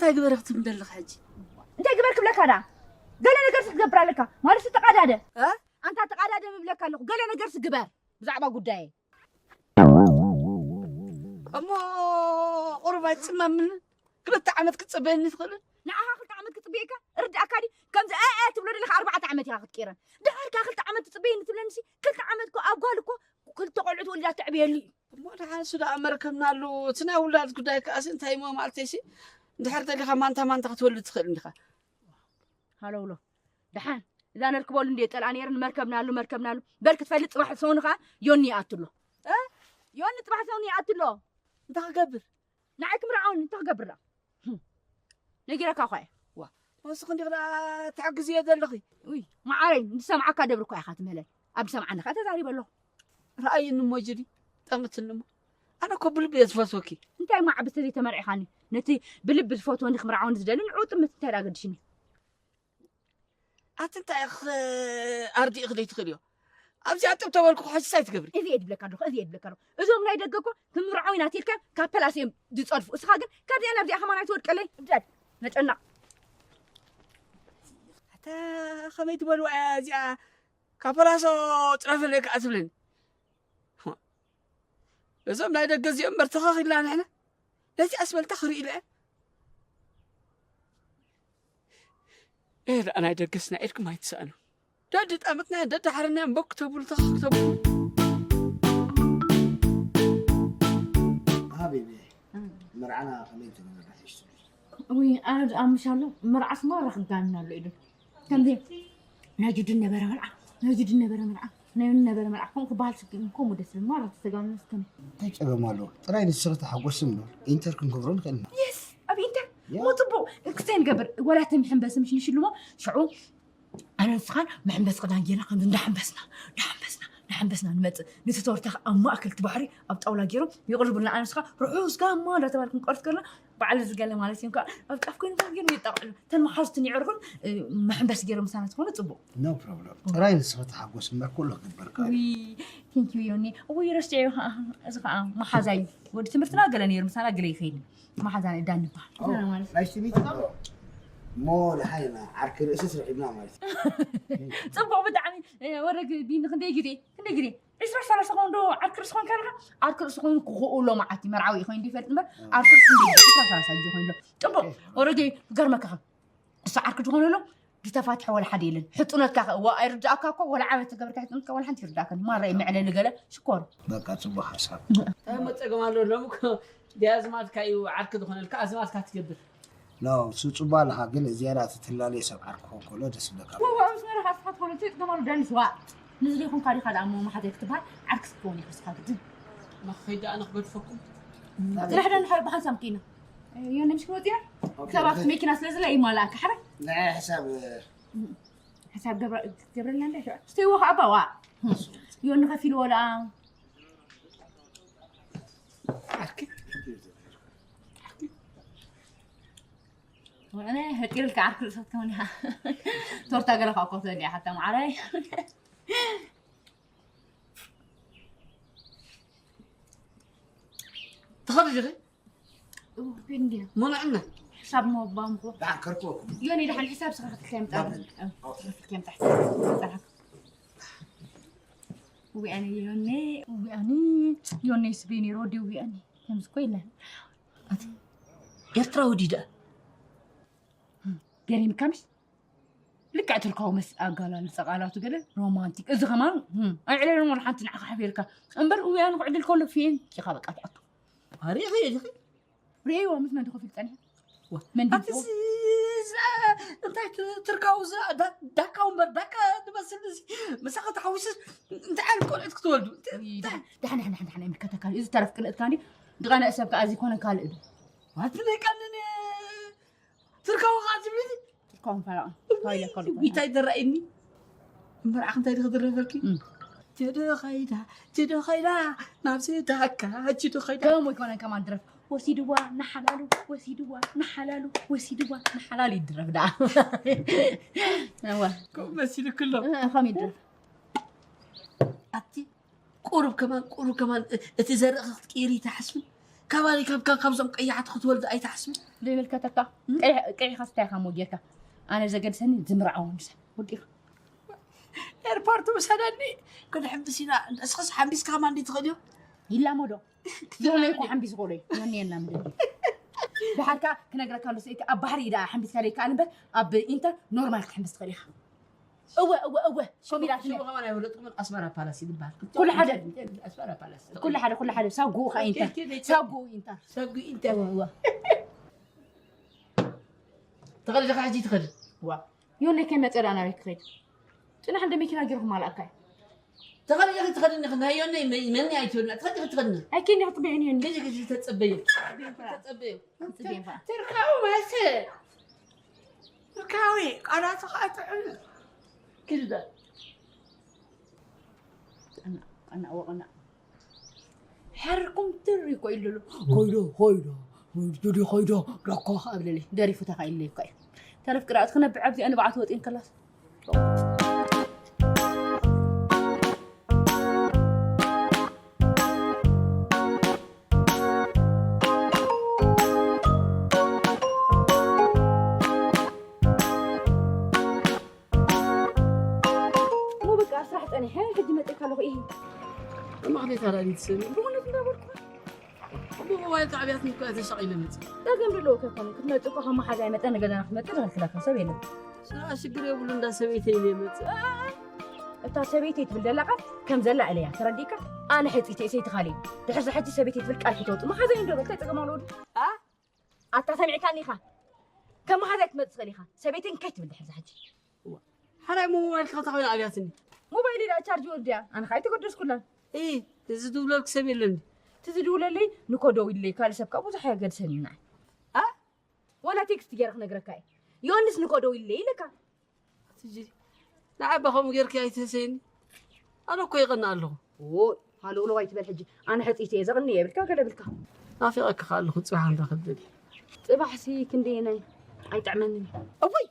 እንታይ ግበሪ ክትብለለኺ ሕጂ? እንታይ ግበር ክብለካ ዳ? ገለ ነገር ክትገብር ኣለካ ማለት ተቃዳደ። እ? ኣንታ ተቃዳደ ምብለካ ኣለኹ። ገለ ነገር ስግበር ብዛዕባ ጉዳየ። እሞ ቁሩብ ኣይትጽመምን? ክልተ ዓመት ክትጽበየኒ ትኽእልን? ንዓኻ ክልተ ዓመት ክጽበየካ ርድኣካ ድዩ? ከምዚ እ፣ እ ትብሎ ዘለኻ ኣርባዕተ ዓመት ኢኻ ክትቅይረን። ድሓር ከኣ ክልተ ዓመት ትጽበየኒ ትብለኒ ሲ፣ ክልተ ዓመት እኮ ኣብ ጓል እኮ ክልተ ቆልዑት ወሊዳ ተዕብየሉ እዩ። እሞ ደሓን እሱ ደኣ መርከብና ኣሎ። እቲ ናይ ውላድ ጉዳይ ከኣሲ እንታይ እሞ ማለተይሲ፣ እንድሕር ደሊኻ ማንታ ማንታ ክትወልድ ትኽእል እንዲኻ። ሃለውሎ። ደሓን እዛ ነርክበሉ እንዴ ጠልኣ ነይረን መርከብና ኣሎ፣ መርከብና ኣሎ። በል ክትፈልጥ ጽባሕ ሰውኒ ከኣ ዮኒ ይኣቱ ኣሎ። እ? ዮኒ ጽባሕ ሰውኒ ይኣቱ ኣሎ። እንታይ ክገብር? ንዓይ ክምርዓውን እንታይ ክገብር ደኣ? ህም። ነጊረካ እኳ እየ። ዋ፣ ንስኺ እንዲኺ ደኣ ትሕግዝዮ ዘለኺ። ውይ፣ መዓረይ፣ ንዝሰምዓካ ደብሪ እኳ ኢኻ ትምህለል። ኣብ ዝሰምዓኒ ኸኣ ተዛሪበ ኣለኹ። ረኣይኒ እሞ ጅሊ፣ ጠምትኒ እሞ። ኣነ እኮ ብልቢ እየ ዝፈትወኪ። እንታይ እሞ ዓቢ ተዘይተመርዒኻኒ? ነቲ ብልቢ ዝፈትወኒ ክምርዓወኒ ዝደሊ ንዕኡ ጥምት እንታይ ደኣ ገድሽኒ? ኣቲ እንታይ ኢኺ ኣርዲእኺ ዘይትኽእልዮ? ኣብዚኣ ጥብ ተበልኩ ሕጂ እንታይ ትገብሪ? እዚ እየ ድብለካ ኣለኹ፣ እዚ እየ ድብለካ ኣለኹ። እዞም ናይ ደገ እኮ ክምርዓው ኢና ትልካ ካብ ፐላስ እዮም ዝጸድፉ። እስኻ ግን ካብዚኣ ናብዚኣ ከማን ኣይትወድቀለይ። እብዳድ መጨናቕ። ኣታ ከመይ ትበልዋ እያ እዚኣ? ካብ ፐላሶ ጽረፈለይ ከኣ ትብለኒ። እዞም ናይ ደገ እዚኦም መርተኸኽ ኢልና ንሕና ነዚ ኣስበልታ ክርኢ ኢለ። ኤ ደኣ ናይ ደገስ ናይ ኢድኩም ኣይትስኣኑ። ደድ ጠምትና ደድ ሓርና እምበ ክተብሉ ተኸኽ ክተብሉ። ሃቢቢ፣ መርዓና ከመይ ትገብር? ውይ፣ ኣነ ዝኣምሽ ኣሎ፣ መርዓስ ማራ ክጋንን ኣሎ ኢሉ። ከምዚ ናይ ጅዱ ነበረ መርዓ፣ ናይ ጅዱ ነበረ መርዓ፣ ናይ ዮኒ ነበረ መርዓ፣ ከምኡ ክበሃል ስግእ፣ ከምኡ ደስ ዝብል ማራ ተተጋኑ እስከም። እንታይ ጸገም ኣለዎ? ጥራይ ንስኺ ተሓጎሲ እምበር፣ ኢንተር ክንገብሮ ንኽእል ኢና። የስ፣ ኣብ ኢንተር ያ። ሞ ጽቡቕ፣ ክስታይ ንገብር፣ ወላ እቲ መሐንበሲ ምሽ ንሽልሞ፣ ሽዑ ኣነ ንስኻን መሐንበሲ ክዳን ጌርና ከምዚ እንዳሐንበስና፣ እንዳሐንበስና፣ እንዳሐንበስና ንመጽእ። ነቲ ቶርታ ኣብ ማእከል እቲ ባሕሪ ኣብ ጣውላ ጌሮም የቕርቡልና። ኣነ ንስኻ ርሑስ ጋማ እንዳተባህለ ክንቆርስ ከለና፣ በዓል ዝገለ ማለት እዮም። ካብ ኣብ ጫፍ ኮይኑ ካብ ገይሮም የጣቕዑ። እተን መሓዙትን የዕርኹን፣ እ፣ መሐንበሲ ገይሮም ምሳና ዝኾነ ጽቡቕ። No problem። ጥራይ ንስኺ ተሓጎስ እምበር ኩሉ ክግበርካ እዩ። ውይ፣ thank you ዮኒ። ውይ፣ ረስዐዮ ኸዓ፣ እዚ ኸዓ መሓዛ እዩ። ወዲ ትምህርትና ገለ ነይሩ ምሳና ገለ ይኸይድ። መሓዛ ዳን ይበሃል። ኦ፣ ምሳና ማለት nice to meet you። እሞ ደሓን ኢና፣ ዓርኪ ርእሲ ስርሒብና ማለት እዩ። ጽቡቕ ብጣዕሚ። እ፣ ወረግ ቢኒ ክንደይ ግዜ? ክንደይ ግዜ? ዒስራ ሰላሳ ኾን ዶ ዓርኪ ርእሲ ኾንካ ኣለኻ? ዓርኪ ርእሲ ኮይኑ ክኽእሎ መዓት እዩ። መርዓዊ ኮይኑ ይፈልጥ እምበር፣ እ። ዓርኪ ርእሲ ክንደይ ግዜ? ዒስራ ሰላሳ ግዜ ኮይኑ ኣሎ። ጽቡቕ። ኦኬ። ወረግ ክገርመካ ኸም እሱ ዓርኪ ዝኾነሉ ዝተፋትሐ ወላ ሓደ የለን። ሕጽኖትካ ከ እዋ ኣይርድኣካ እኮ፣ ወላ ዓመት ተገብርካ ሕጽኖትካ ወላ ሓንቲ ይርድኣካ። ማራ እዩ መዕለሊ ገለ ሽኮር። በቃ ጽቡቕ ሓሳብ። እንታይ እሞ ጸገም ኣሎ? ሎም እኮ ዲያዝማድካ እዩ ዓርኪ ዝኾነልካ፣ ኣዝማድካ ትገብር። ኖ፣ እሱ ጽቡቕ ኣለኻ፣ ግን ዝያዳ እቲ ትላለየ ሰብ ዓርኪ ክኾን ከሎ ደስ ይብለካ። ዋው፣ ምስ መረኻ ስኻ ትኾነ እንታይ ጸገም ኣሎ? ዳኒስ፣ ዋእ። ንዚ ዘይኮንካ ዲኻ ደኣ እሞ መሓዘይ ክትበሃል? ዓርኪ ክትከውን ኢኻ ስኻ ግድን። መኸይዳ ኣነ ክገድፈኩም። ጽራሕ ዶ ንሓር ብሓንሳብ ኪና? ዮኒ ምሽ ክወጽና? ኦኬ፣ ሰባት ኦኬ። መኪና ስለ ዝለ ይማላእካ፣ ሓራይ? ናይ ሕሳብ፣ ሕሳብ ገብረ-፣ ገብረልና እንዳ ሽዑ። ስትይዎ ኸዓ ኣባ፣ ዋ። ዮኒ ከፊልዎ ደኣ። ዓርኪ? ኣነ ህጢርልካ ዓርኪ ርእሰት ከውን ኢኻ። ቶርታ ገለ ኸዓ ኮፍ ዘድያ ሓታ ማዕረይ። ትኸዲ ዲኺ? እው፣ ፔን ድያ? ሞልዕና። ሕሳብ ሞ ባምኮ። ደሓን ከርክበኩም። ዮኒ፣ ደሓን ሕሳብ ስኻ ክትልካ የምጣ። ባብል። እ፣ ኦኬ። ክትልካ የምጣ። ሕሳብ። ውያኔ ዮኒ፣ ውያኔ ዮኒ ስቤኒ ሮዲ ውያኔ። ከምዚ እኮ የለን። ኣቲ ኤርትራዊ ድዩ ደኣ? ገሪምካ ምሽ? ልክዕ ትርካዊ መስ-፣ ኣጋላልጻ ቃላቱ ገለ ሮማንቲክ። እዚ ከማን፣ ህም፣ ኣይዕለልን ወላ ሓንቲ ንዓኻ ሓቢርካ። እምበር ውያነ ክዕድል ከሎ ፌንት ኢኻ በቃ ትኣቱ። ኣሪኺ ኢኺ? ርእይዎ ምስ መን ተኸፊሉ ጸኒሑ? ዋ፣ መን ኣቲ ድምፅዎ? እዚ፣ እዚ፣ እንታይ ት-፣ ትርካዊ እዚ ዳ-፣ ዳካው እምበር ዳካ ትመስል እዚ። ምሳኻ ተሓዊሱስ እንታይ ዓይነት ቆልዑት ክትወልዱ? እንታይ፣ ውይ፣ እንታይ? ደሓን፣ ደሓን፣ ደሓን፣ ደሓን፣ ኣይምልከተካን እዩ። እዚ ተረፍ ቅንእትካ እንዲ፣ ድቐነእ ሰብ ከኣ እዚ ኮነ ካልእ ዶ? ዋት ናይ ቀንን ትርካዊ ኸዓ ትብሊ? ትርካውን ፈረቓን። እንታይ ኢለ ከሉ? እንታይ ደራኢኒ? እምበር ኣኽ እንታይ ድኽድረፈልኪ? እም። ጀዶ ኸይዳ፣ ጀዶ ኸይዳ፣ ናብ ስዳካ፣ ጀዶ ኸይዳ። ከምኡ ይኮነ ከማን ድረፍ። ወሲድዋ ንሓላሉ፣ ወሲድዋ ንሓላሉ፣ ወሲድዋ ንሓላሉ ይድረፍ ደኣ። እዋ። ከምኡ መሲሉ ክሎ። እ፣ ከምኡ ይድረፍ። ኣቲ ቁሩብ ከማን፣ ቁሩብ ከማን፣ እ-፣ እቲ ዘርእኺ ክትቅይሪ ይትሓስቢ። ካባኒ ካብ ካብ- ካብዞም ቀያሕቲ ክትወልድ ኣይትሓስቢ። ዘይምልከተካ። ቀይሕ- ቀይሕካ ስታይካ ሞ ጌርካ። ኣነ ዘገድሰኒ ዝምርዓዎ ምሳ ወዲኻ። ኤርፖርት ውሰደኒ። ክንሕምብስ ኢና። እስኸስ ሓምቢስካ ከማን እንዲ ትኽእልዮ? ይላመዶ። ዮናይ እኮ ሓምቢስ ዝኮዶ። ዮኒ የላምዶ። ብሓርካ ክነግረካ ኣሎ ሰይቲ ኣብ ባሕሪ ኢዳ ሓምቢስካ ደይካ ኣንበር ኣብ ኢንተር ኖርማል ክትሕምብስ ትኽእል ኢኻ። እወ እወ እወ። ኮሚላት ሽሙ ከማን ኣይወለጥኩምን። ኣስመራ ፓላስ ይባሃል። ኩሉ ሓደ። ኣስመራ ፓላስ። ኩሉ ሓደ ኩሉ ሓደ ሳጉ ከ ኢንተር። ሳጉ ኢንተር። ሳጉ ኢንተር። እወ እወ። ተኸዲ ዲኻ ሕጂ ትኸዲ? ዋ። ዮኒ ከይመጸ ደኣ ናበይ ክኸይድ? ጽናሕ እንደ መኪና ጌርኩም ኣልኣካይ። ተኸዲ ዲኻ ትኸድኒ? ናይ ዮኒ መ- መን ኣይትብልና። ተኸዲ ዲኻ ትኸድኒ? ኣይከይን ዲኻ ትበይኒ ዮኒ? ከዚ ከዚ ተጸበዩ። ተጸበዩ። ትጽበዩ እባ። ትርካቡ ማለት ትርካዊ ቃላቱ ከዓ ጥዑም። ክልበ። ቀና- ቀና- ወቀና። ሕርኩም ትር እኮ ኢሉ ኣሎ። ኮይዶ ኮይዶ ጁዲ ኮይዶ ዳኳ ኣብለለይ ደሪፉ ተኻኢለይ እኮ እዩ። ተረፍ ቅርኣት ክነብዕ ኣብዚ ኣንባዓት ወጢን ከላስ። እሞ በቃ ስራሕ ጸኒሐ ሕጂ መጥእካ ኣለኹ። እሂ። ማህሌት ኣላሊት ስኒ። ብእውነት እንዳበልኩ። ብሞባይል ጣዕብያት ምኳ ተሻቒለ መጽእ። ጸገም ዘለዎ ከይኮነ ክትመጽእ እኮ ከም መሓዛይ መጠን ንገዛና ክትመጽእ ዝኸልክለካ ሰብ የለን። ስራሕ ሽግር የብሉ እንዳ ሰበይተይ ኢለ መጽእ። እታ ሰበይተይ ትብል ዘላ ቃል ከም ዘላ እለያ። ተረዲእካ? ኣነ ሕጽይተይ ሰይትኻለይ። ድሕሪ ሕጂ ሰበይተይ ትብል ቃል ክተውጽእ መሓዛይ እንዶ በል እንታይ ጸገም ኣለዎ ድዩ? ኣ? ኣታ ሰሚዕካኒ ኢኻ? ከም መሓዛይ ክትመጽእ ትኽእል ኢኻ። ሰበይተይ እንታይ ትብል ድሕሪ ሕጂ? እዋ። ሓራይ ሞባይል ከተኾይን ኣብያትኒ። ሞባይል ኢላ ቻርጅ ወዲያ። ኣነ ኸኣ ኣይተገደስኩላን። እይ፣ እዚ ዝድውለልክ ሰብ የለን። እቲ ዝድውለለይ ንኮ ደው ኢለይ፣ ካልእ ሰብ ከኣ ብዙሕ ኣየገድሰንን ንዓይ። ኣ? ዋላ ቴክስት ገይረ ክነግረካ እየ። ዮሃንስ ንኮ ደው ኢለይ ኢለካ። ትጂ፣ ንዓባ ከምኡ ጌርኪ ኣይትህሰይኒ። ኣነ እኮ ይቐንእ ኣለኹ። ዎ፣ ሃለውለው ኣይትበል ሕጂ። ኣነ ሕጽይቲ እየ፣ ዘቕንእ እየ ብልካ ገለ ብልካ። ናፊቐኪ ከኣ ኣለኹ፣ ጽባሕ ክንረኽብ ደልየ። ጽባሕሲ ክንደየናይ ኣይጥዕመንን። እወይ!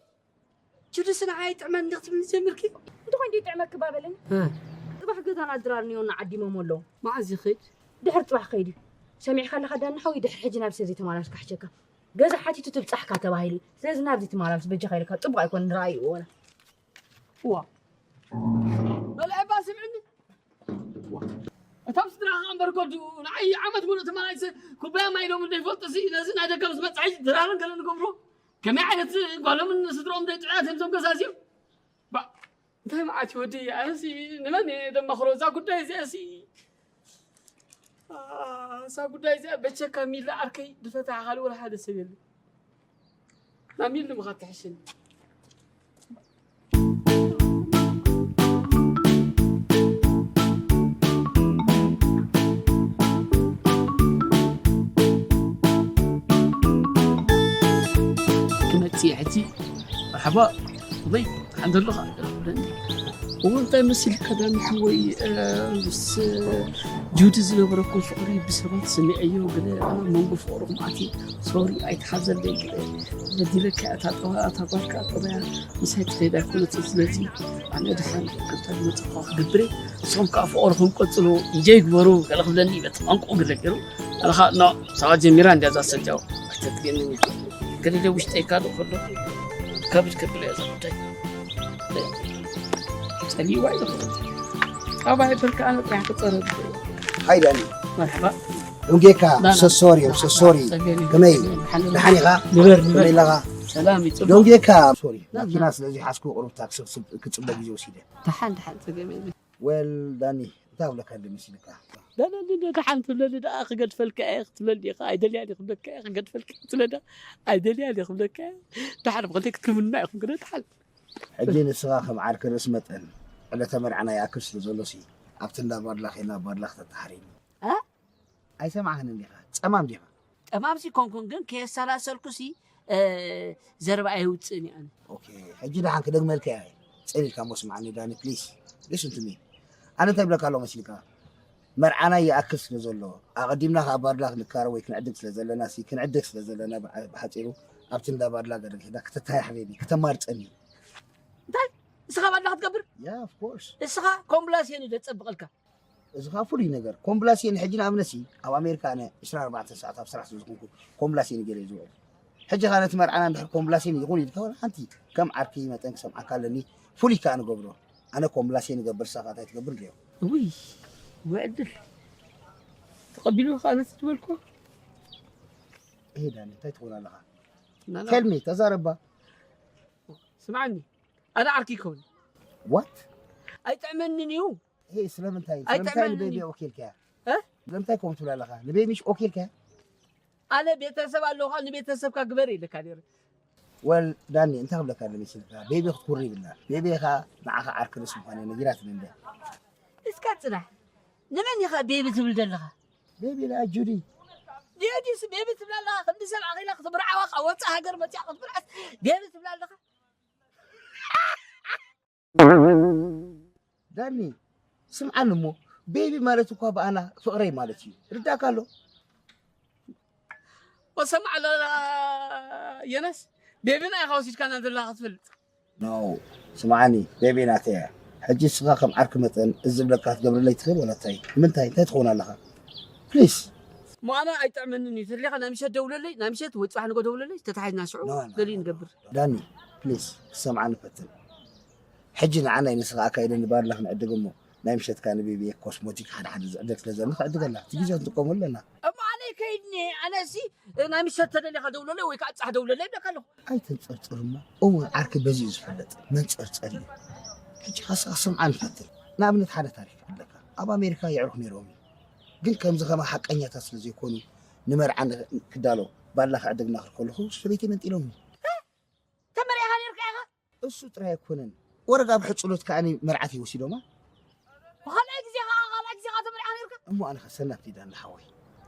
ችዱስ ንዓይ ኣይጥዕመን እንዲኽ ትብልኒ ጀሚርኪ? እንተኾይኑ ደይጥዕመኪ እባ በለኒ። እ። ጽባሕ ገዛና ድራር ንዮና ዓዲሞሞ ኣለዉ። መዓዝ ይኸይድ? ድሕሪ ጽባሕ ክኸይድ እዩ። ሰሚዕካ ኣለኻ ዳኒ ሓወይ፣ ድሕሪ ሕጂ ናብ ሰብ ዘይተመላልስ ክሕሸካ። ገዛ ሓቲቱ ትብጻሕካ ተባሂሉ። ስለዚ ናብዚ ትመላለስ በጃኻ ኢልካ ጽቡቕ ኣይኮነን፣ ረኣይዎ ወላ። እዋ። በል ዕባ ስምዕኒ። እቶም ስድራኻ እምበር ጎዱ፣ ንዓይ ዓመት ሙሉእ ተመላሊሰ ኩባያ ማይ ሎሚ ዘይፈልጥሲ፣ ነዚ ናይ ደገ ምስ መጽኣ ሕጂ ድራርን ገለ ንገብሮ። ከመይ ዓይነት ጓሎምን ስድሮም ዘይጥዑያት እዮም እዞም ገዛ እዚኦም? ባ፣ እንታይ መዓት እዩ ወደይ? ኣነሲ ንመን እየ ደማኽሮ? እዛ ጉዳይ እዚኣሲ፣ ኣ፣ እዛ ጉዳይ እዚኣ በቸካ ሚላ ዓርከይ ድፈትሓ ካልእ ወላ ሓደ ሰብ የለን። ናብ ሚል ንምኻድ ትሕሽን። ክመጽእ ሕጂ መርሓባ። ኣበይ ሓንተ ኣለኻ? እዎ፣ እንታይ መሲልካ ዳኒ ሓወይ፣ እ፣ ምስ ጁዲ ዝነበረኩም ፍቕሪ ብሰባት ሰሚዐዮ፣ ግን ኣብ መንጎ ፍቕርኹም ኣትዩ፣ ሶሪ፣ ኣይትሓዘለይ፣ በዲለካ፣ እታ ጠባ-፣ እታ ጓልካ ጠባያ ምሳይ ትኸይድ ኣይኮነትን፣ ስለዚ ኣነ ደሓን ቀጣሊ መጻእኳ ክገብር እየ፣ ንስኹም ከኣ ፍቕርኹም ቀጽሉ፣ እንጆይ ግበሩ፣ ገለ ክብለኒ በቲ ቋንቋኡ ገለ ገይሩ፣ ኣነ ኸኣ ኖ፣ ሳዋ ጀሚራ እንድያ እዛ ሰጃው፣ ኣይተትገንን እያ። ገለ ውሽጠይ ካልእ ከሎ፣ ከብድ ከብድ እያ እዛ ጉዳይ። ጸሊእዋ ኢለ። ካባይ በልካ ኣነ ጥራሕ ክጸረግ። ሃይ ዳኒ። መርሓባ። ዶንጌካ፣ ዳና። So sorry፣ I'm so sorry። ጸገም የለን። ከመይ? ጸገም የለን። ደሓን ኢኻ? ንበር፣ ንበር። ከመይ ኣለኻ? ሰላም ይጽቡቕ። ዶንጌካ፣ ሶሪ። ዳና። ማኪና ስለዚ ሓዝኩ ቁሩብ ታክሲ ክጽብ-፣ ክጽበ ግዜ ወሲደ። ደሓን፣ ደሓን፣ ጸገም የለን። ወል ዳኒ፣ እንታይ ክብለካ እንደ መሲልካ? ዳና፣ ዳና፣ ደሓን ትብለኒ ደኣ ክገድፈልካ እየ ክትብለኒ ኢኻ። ኣይደልያን እየ ክብለካ እየ ክገድፈልካ እየ ክትብለኒ ደኣ ኣይደልያን እየ ክብለካ እየ። ደሓን ብኸልተ ክትልምና ኢኹም ግደ ደሓን። ሕጂ ንስኻ ከም ዓርኪ ርእሲ መጠን ዕለተ መርዓና ይኣክል ስለ ዘሎሲ፣ ኣብቲ እንዳ ባድላ ኸይድና ባድላ ክተተሓርየኒ። እ? ኣይሰማዕክንን ዲኻ? ጸማም ዲኻ? ጸማምሲ ኮንኩን ግን ከየሰላሰልኩሲ፣ እ፣ ዘረባ ኣይውጽእን እየ ኣነ። ኦኬ፣ ሕጂ ደሓን ክደግመልካ እየ። ጽን ኢልካ እሞ ስምዓኒ ዳኒ፣ ፕሊስ። Listen to me። ኣነ እንታይ እብለካ ኣለኹ መሲልካ? መርዓና ይኣክል ስለ ዘሎ፣ ኣቐዲምና ከኣ ባድላ ክንካረ ወይ ክንዕድግ ስለ ዘለናሲ፣ ክንዕድግ ስለ ዘለና ብዓ-፣ ብሓጺሩ ኣብቲ እንዳ ባድላ ገለ ሄዳ ክተተሓሕዘኒ፣ ክተማርጸኒ። እንታይ? ንስኻ ባድላ ክትገብር? Yeah, of course። ንስኻ ኮምብላስየን እዩ ዘጸብቐልካ። እዚ ኸዓ ፍሉይ ነገር። ኮምብላሴን ሕጂ ንኣብነትሲ ኣብ ኣሜሪካ ኣነ ዕስራን ኣርባዕተን ሰዓት ኣብ ስራሕ ስለ ዝኾንኩ ኮምብላሴን ገይረ እየ ዝውዕል። ሕጂ ኸዓ ነቲ መርዓና እንድሕር ኮምብላሴን ይኹን ኢልካ፣ ወላ ሓንቲ ከም ዓርኪ መጠን ክሰምዓካ ኣለኒ። ፍሉይ ከኣ ንገብሮ። ኣነ ኮምብላሴን እገብር፣ ንስኻ እንታይ ትገብር ንሪኦ። እውይ፣ እወ ዕድል። ተቐቢሉ ከኣ ነቲ ዝበልኩ። እሄ ዳኒ፣ እንታይ ትኾን ኣለኻ? ናና። ቴል ሚ፣ ተዛረባ። ስምዓኒ፣ ኣነ ዓርኪ ይከውን። ዋት? ኣይጥዕመንን እዩ። እሄ፣ ስለምንታይ? ስለምንታይ ኣይጥዕመንን ንቤቢ እዩ። ኦኬ ኢልካያ? እ? ስለምንታይ ከምኡ ትብል ኣለኻ? ንቤቢ ምሽ ኦኬ ኢልካያ? ኣነ ቤተሰብ ኣለውኻ፣ ንቤተሰብካ ግበር ኢለካ ነይረ። ወል ዳኒ፣ እንታይ ክብለካ ኣሎ መሲልካ? ቤቢ ክትኩሪ ይብላ። ቤቢ ኸኣ ንዓኻ ዓርኪ ርእሲ ምዃኑ ነጊራትኒ እንድያ። እስካ ጽናሕ። ንመን ኢኻ ቤቢ ትብል ዘለኻ? ቤቢ ንኣ ጁዲ። ጁዲስ ቤቢ ትብላ ኣለኻ? ክንዲ ሰብ ኣኺላ ክትምርዓዋ ካብ ወጻእ ሃገር መጺኣ ክትምርዓስ ቤቢ ትብላ ኣለኻ? ዳኒ፣ ስምዓኒ እሞ፣ ቤቢ ማለት እኳ ብኣና ፍቕረይ ማለት እዩ። ርዳእካ ኣሎ? ወሰማዕ ለ-፣ የነስ፣ ቤቢና ኢኻ ወሲድካና ዘለኻ ክትፈልጥ። ኖ፣ ስምዓኒ፣ ቤቢ ናተይ እያ። ሕጂ ንስኻ ከም ዓርኪ መጠን እዚ ዝብለካ ክትገብረለይ ትኽእል ወላ እንታይ? ንምንታይ? እንታይ ትኸውን ኣለኻ? ፕሊስ። እሞ ኣነ ኣይጥዕመንን እዩ። ተድልኻ ናይ ምሸት ደውለለይ፣ ናይ ምሸት ወይ ጽባሕ ንጎ ደውለለይ፣ ተታሒዝና ሽዑ ኖ፣ ኖ፣ ገሊኡ ኖ። ንገብር። ዳኒ፣ ፕሊስ፣ ክትሰምዓኒ ፈትን። ሕጂ ንዓናይ ንስኻ ኣካይደ ንባርላ ክንዕድግ እሞ፣ ናይ ምሸትካ ንቤቢ ኮስሞቲክ ሓደ ሓደ ዝዕደግ ስለ ዘሎ ንኽዕድገላ፣ እቲ ግዜ ክንጥቀመሉ ኣለና። እሞ ኣነ ከይድኒ፣ ኣነ ሲ ናይ ምሸት ተደሊኻ ደውለለይ ወይ ከዓ ጻሕ ደውለለይ ይብለካ ኣለኹ። ኣይተንጸርጽር እሞ፣ እወ ዓርኪ በዚ እዩ ዝፍለጥ፣ መንጸርጸር እዩ። ሕጂ ኻስኻ ስምዓኒ ፈትን። ንኣብነት ሓደ ታሪክ ክብለካ፣ ኣብ ኣሜሪካ የዕሩኽ ነይሮም እዩ። ግን ከምዚ ኸማ ሓቀኛታት ስለ ዘይኮኑ፣ ንመርዓ ን-፣ ክዳሎ ባላ ክዕድግና ክርከለኹ ሰበይተይ መንጢሎምኒ። ተመሪዕኻ ነይርካ ኢኻ? እሱ ጥራይ ኣይኮነን፣ ወረዳ ኣብ ሕጽሎት ከኣ መርዓተይ ወሲዶማ። ብኻልኣይ ግዜ ኸኣ፣ ካልኣይ ግዜ ኸኣ ተመሪዕኻ ነይርካ? እሞ ኣነ ኸ ሰናብቲ ዳኒ ሓወይ፣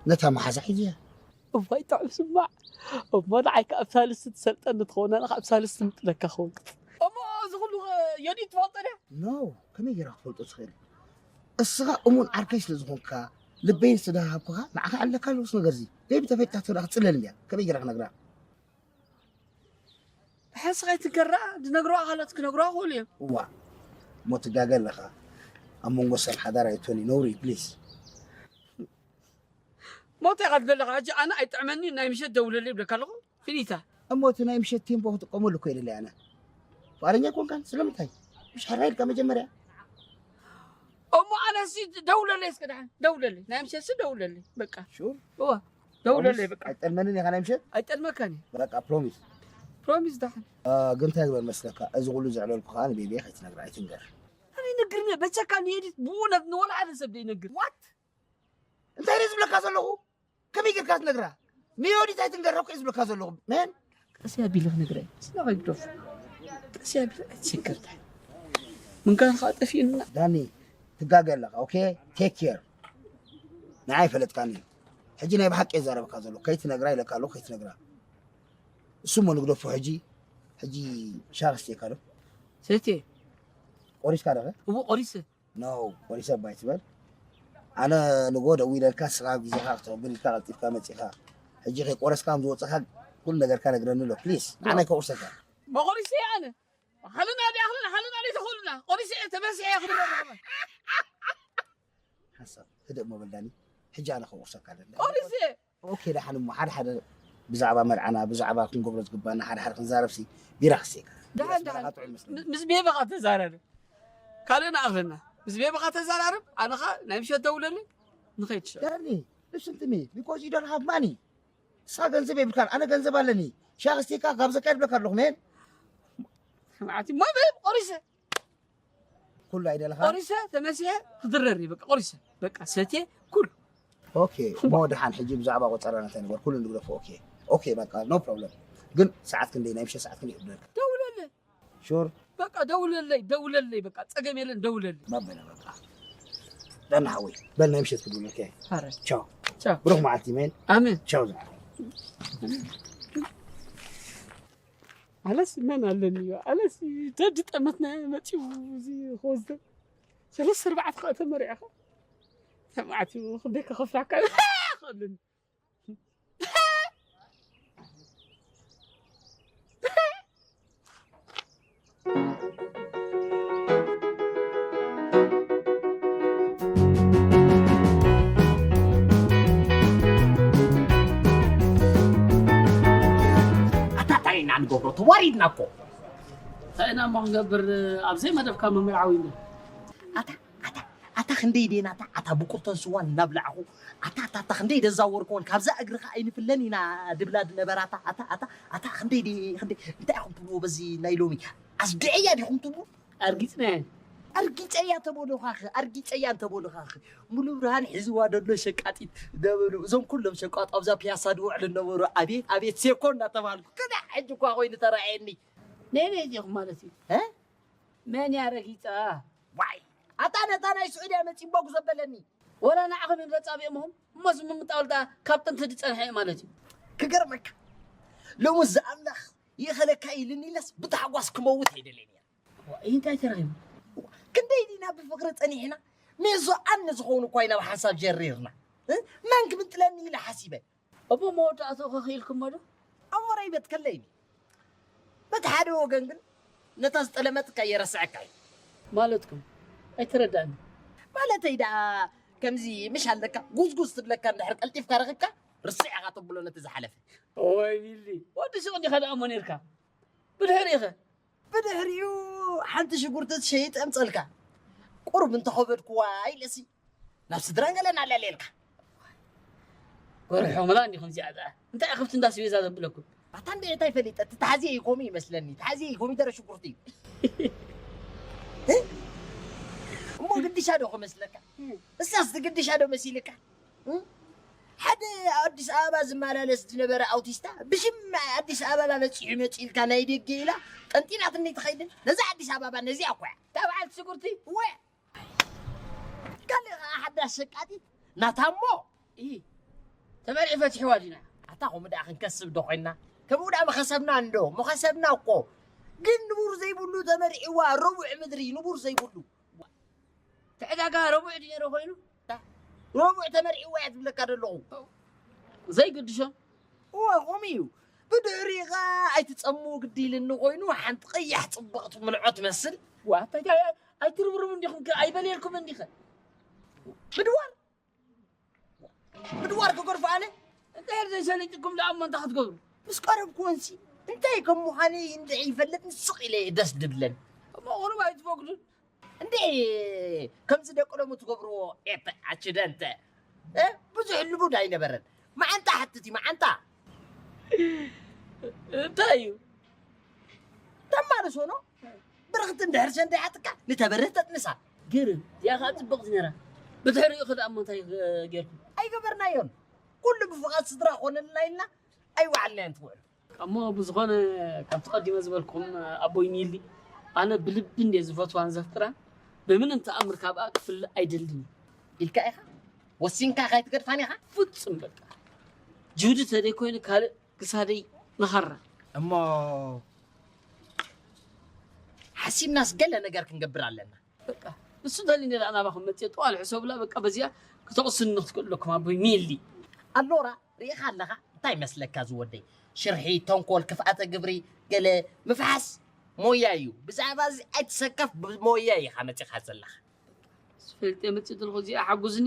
ነታ መሓዛ ሒዘያ። እዋይ ጥዑም ስማዕ። እሞ ንዓይ ከኣ ኣብ ሳልስቲ ትሰልጠኒ ትኸውን፣ ኣነ ኸኣ ኣብ ሳልስቲ ምጥለካ ኸውን። እሞ እዚ ኹሉ ኸ ዮዲት ትፈልጦ ድያ? ኖ፣ ከመይ ጌራ ክትፈልጦ ትኽእል? እስኻ እሙን ዓርከይ ስለ ዝኾንካ፣ ልበይን ስለ ዝሃብኩኻ፣ ንዓኻ ኣለካ ኣለውስ ነገርዚ። ቤቢ ተፈይጣቶ ደኣ ክትጽለል እንድያ። ከመይ ጌራ ክነግራ? ብሓንሳእ ከይትንከር ደኣ፣ ዝነግሩዋ ካልኦት ክነግሩዋ ይኽእሉ እዮም። እዋ፣ እሞ ትጋገ ኣለኻ። ኣብ መንጎ ሰብ ሓዳር ኣይእቶን እዩ፣ ነውሪ እዩ፣ ፕሊስ። እሞ እንታይ ኢኻ ትብል ዘለኻ? ሕጂ ኣነ ኣይጥዕመኒ፣ ናይ ምሸት ደውለለይ ይብለካ ኣለኹ። ፊኒታ። እሞ እቲ ናይ ምሸት ቴምፖ ክጥቀመሉ እኮ እየ ደለየ ኣነ። ፍቓደኛ ኣይኮንካን፣ ስለምንታይ? ምሽ ሕራይ ኢልካ መጀመርያ። እሞ ኣነሲ ደውለለይ እስከ ደሓን፣ ደውለለይ። ናይ ምሸትሲ ደውለለይ፣ በቃ። ሹር? እዋ፣ ደውለለይ፣ ፕሮሚስ? በቃ። ኣይጠልመንን ኢኻ ናይ ምሸት? ኣይጠልመካን እየ። በቃ፣ ፕሮሚስ። ፕሮሚስ ደሓን። አ፣ ግን እንታይ ግበር መስለካ፣ እዚ ኩሉ ዘዕለልኩ ከኣ ንቤቢየ ከይትነግራ፣ ኣይትንገር። ኣነ ይነግርኒ፣ በጃካ ንየዲት ብእውነት ንወላ ሓደ ሰብ ደይነግር። ዋት? እንታይ እየ ዝብለካ ዘለኹ? ከመይ ጌርካ ትነግራ? ንዮዲት ኣይትንገራ እኮ እየ ዝብለካ ዘለኹ። መን? ቀስ ኣቢለ ክነግራ እየ። ስለ ከይግደፉ። ቀስ ኣቢለ ኣይትስከር። ምንጋር ከዓ ጠፊኡና። ዳኒ፣ ትጋገ ኣለኻ፣ ኦኬ? ቴክ ኬር። ንዓይ ፈለጥካኒ። ሕጂ ናይ ብሓቂ እየ ዛረበካ ዘለኹ። ከይትነግራ ኢለካ ኣለኹ፣ ከይትነግራ። እሱ እሞ ንግደፎ ሕጂ። ሕጂ ሻሂ ክስትየካ ዶ? ሰትየ። ቆሪስካ ዶ ኸ? እዎ፣ ቆሪሰ። ኖ፣ ቆሪሰ እባ ኣይትበል። ኣነ ንጎ ደዊለልካ፣ ንስኻ ኣብ ግዜኻ ክትቕብል ኢልካ ቀልጢፍካ መጺኻ። ሕጂ ከይቆረስካ ከም ዝወጸኻ ኩሉ ነገርካ ነግረኒ ኣሎ። ፕሊስ፣ ንዓና ኣይከቑርሰካ። መቑሪሰ ኣነ። ሓልና ድኣ፣ ሓልና፣ ሓልና ድኣ ተኾሉና። ቆሪሰ፣ ተመሲሐ ክብረር። ሓሳብ፣ ህድእ እሞ በል ዳኒ። ሕጂ ኣነ ከቑርሰካ ኣለኒ። ቆሪሰ። ኦኬ፣ ደሓን እሞ ሓደ ሓደ ብዛዕባ መርዓና፣ ብዛዕባ ክንገብሮ ዝግባና ሓደ ሓደ ክንዛረብሲ ቢራ ክስየካ። ደሓን፣ ቢራ ደሓን። ጥዑም ይመስለኒ። ምስ፣ ምስ ቤበኻ ተዛራርብ። ካልእ ንኣኽለና። ምስ ቤበኻ ተዛራርብ፣ ኣነኻ ናይ ምሸት ደውለለይ፣ ንኸይድ ሸው። ዳኒ፣ listen to me, because you don't have money. ንስኻ ገንዘብ የብልካን፣ ኣነ ገንዘብ ኣለኒ። ሻሂ ክስየካ፣ ጋብዘካ ይብለካ ኣለኹ፣ ሜን። ስምዓቲ፣ እሞ ቤብ፣ ቆሪሰ። ኩሉ ኣይደለኻ? ቆሪሰ ተመሲሐ ክድረር እዩ፣ በቃ ቆሪሰ። በቃ ሰትየ ኩሉ። ኦኬ፣ እሞ ደሓን ሕጂ ብዛዕባ ቆጸራና እንታይ ንግበር? ኩሉ ንግደፎ። ኦኬ። ኦኬ፣ በቃ no problem። ግን ሰዓት ክንደይ፣ ናይ ምሸት ሰዓት ክንደይ ክብለካ? ደውለለይ። ሹር? በቃ ደውለለይ፣ ደውለለይ፣ በቃ ጸገም የለን፣ ደውለለይ። ባበለ በቃ። ዳና ሓወይ፣ በል ናይ ምሸት ክድውለልካ እየ። ሐረ። ቻው። ቻው። ብሩኽ መዓልቲ ሜን። ኣሜን። ቻው። ኣነስ መን ኣለኒ እዩ? ኣነስ ደዲ ጠመትና መፂኡ እዚ ክወስደ ሰለስተ ኣርባዕተ ከዓ ተመሪዕኻ ተማዕቲ ክንደይ ከኸፍላካ ይኽእልን። ወሪድና እኮ። እንታይ ኢና እሞ ክንገብር? ኣብዘይ መደብካ መምህር ዓዊና። ኣታ ኣታ ኣታ ክንደይ ደይና ኣታ ኣታ ብቁርቶን ስዋን እናብላዕኹ ኣታ ኣታ ኣታ ክንደይ ደዛወርክዎን ካብዛ እግርኻ ኣይንፍለን ኢና ድብላ ድነበራ ኣታ ኣታ ኣታ ኣታ ክንደይ ደይ ክንደይ እንታይ ኢኹም ትብልዎ በዚ ናይ ሎሚ ኣስድዕያ ዲኹም ትብሉ ኣርጊጽናየን። ኣርጊጸያ ተበሉኻኺ ኣርጊጸያ እንተበሉኻኺ ሙሉ ብርሃን ሒዝዋ ደሎ ሸቃጢት ደበሉ እዞም ኩሎም ሸቃጥ ኣብዛ ፒያሳ ድውዕሉ ነበሩ ኣቤት ኣቤት ሴኮ እናተባሃልኩ ክዳ ሕጂ እኳ ኮይኑ ተረኣየኒ ነይ ነይ ዲኹም ማለት እዩ። እ? መን ያረጊጻ? ዋይ ኣታ ነታ ናይ ስዑድያ መጺቦ ጉዘበለኒ ወላ ንዓኹም እዮም ዘጻብኦምኹም። እሞስ ምምጣው ልዳ ካብ ጥንቲ ዝጸንሐ እዩ ማለት እዩ። ክገርመካ ሎሚ ዝኣምላኽ ይኸለካ ኢልኒ ኢለስ ብታሕጓስ ክመውት ኣይደለኒ እንታይ ተረኺቡ? ክንደይ ዲና ብፍቅሪ ጸኒሕና ሜዞ ኣነ ዝኸውን እኳ ኢና ብሓንሳብ ጀሪርና እ? መን ክምጥለኒ ኢለ ሓሲበ እሞ መወዳእትኡ ከኽኢልኩሞ ዶ? ኣሞራይ በትከለይኒ በቲ ሓደ ወገን ግን ነታ ዝጠለመትካ የረስዐካ እዩ ማለትኩም ኣይተረዳእኒ። ማለተይ ደኣ ከምዚ ምሽ ኣለካ ጉዝጉዝ ትብለካ እንድሕር ቀልጢፍካ ረኽብካ ርስዕ ኢኻ ተብሎ ነቲ ዝሓለፈ ወይ ቢሊ ወዲ ሱቕ እንዲኻ ደኣ እሞ ነርካ ብድሕሪኸ ብድሕሪኡ ሓንቲ ሽጉርቲ ትሸይጥ ኣምፀልካ ቁርብ እንተኸበድኩዋ ኢለሲ ናብ ስድራን ገለን ኣለልየልካ ጎርሖምላ እንዲኹም እዚኣ ደኣ እንታይ ከብቲ እንዳስቤዛ ዘብለኩም ኣታ እንደ እንታይ ፈሊጠ ትተሓዝየ እዩ ኮሚ ይመስለኒ ተሓዝየ እዩ ኮሚደረ ሽጉርቲ እዩ እሞ ግድሻ ዶ ክመስለካ እሳስ ግድሻ ዶ መሲልካ ሓደ ኣዲስ ኣበባ ዝመላለስ ዝነበረ ኣውቲስታ ብሽም ኣዲስ ኣበባ በፂሑ መፂልካ ናይ ደገ ኢላ ጠንጢናትኒ ትኸይድን ነዛ ኣዲስ ኣበባ ነዚኣ እኮ እያ እታ በዓልቲ ሽጉርቲ እወ ካልእ ከዓ ሓዳሽ ሸቃጢት ናታ እሞ ኢ ተመሪዒ ፈትሕዋ ዲና ኣታ ከምኡ ደኣ ክንከስብ ዶ ኮይና ከምኡ ደኣ መኸሰብና እንዶ መኸሰብና እኮ ግን ንቡር ዘይብሉ ተመሪዒዋ ረቡዕ ምድሪ ንቡር ዘይብሉ ትዕዳጋ ረቡዕ ድዩ ነይሩ ኮይኑ ረቡዕ ተመርዒዋ እያ ትብለካ ዘለኹ ዘይግድሾም እወ ከምኡ እዩ ብድሕሪኻ ኣይትፀሙ ግዲ ኢልኒ ኮይኑ ሓንቲ ቀያሕ ፅብቕቲ ምልዖ ትመስል ዋታ ኣይትርብርቡ እንዲኹም ከ ኣይበልየልኩም እንዲኸ ምድዋር ምድዋር ክገርፎ ኣነ እንድሕር ዘይሰሊጥኩም ደኣ እሞ እንታይ ክትገብሩ ምስ ቀረብኩወንሲ እንታይ ከም ምዃነይ እንድዒ ይፈልጥ ንስቕ ኢለ እየ ደስ ድብለን እሞ ቁሩብ ኣይትፈቅዱን እንዴ ከምዚ ደቂ ሎሚ ትገብርዎ ኤተ ኣችደንተ እ? ብዙሕ ልሙድ ኣይነበረን መዓንጣ ሓትት እዩ መዓንጣ እንታይ እዩ ተማርሶ ኖ ብርኽቲ እንድሕር ሰንደያትካ ንተበርህ ተጥንሳ ግርም እዚኣ ከዓ ፅብቕቲ ነራ ብድሕሪኡ ክድኣ እሞ እንታይ ጌርኩም ኣይገበርናዮን ኩሉ ብፍቓድ ስድራ ኮነልና ኢልና ኣይወዓልናዮን ትውዕሉ እሞ ብዝኾነ ካብቲ ቀዲመ ዝበልኩም ኣቦይ ሚሊ ኣነ ብልቢ እንድየ ዝፈትዋን ዘፍቅራን ብምንም ተኣምር ካብኣ ክፍልእ ኣይደልን ኢልካ ኢኻ ወሲንካ ካይትገድፋን ኢኻ ፍጹም በቃ ጅህዲ ተደይ ኮይኑ ካልእ ክሳደይ ንኸራ እሞ ሓሲብናስ ገለ ነገር ክንገብር ኣለና በቃ ንሱ ደሊ ነዳ ናባኹም መፅየ ጠዋል ሕሰብላ በቃ በዚኣ ክተቕስኒ ክትክእለኩም ኣቦይ ሚሊ ኣሎራ ርኢኻ ኣለኻ እንታይ መስለካ ዝወደይ ሽርሒ ተንኮል ክፍኣተ ግብሪ ገለ ምፍሓስ ሞያ እዩ ብዛዕባ እዚ ኣይትሰከፍ ብሞያ ኢኻ መፂኻ ዘለኻ ፈልጠ መፅእ ትልኹ እዚኣ ሓጉዝኒ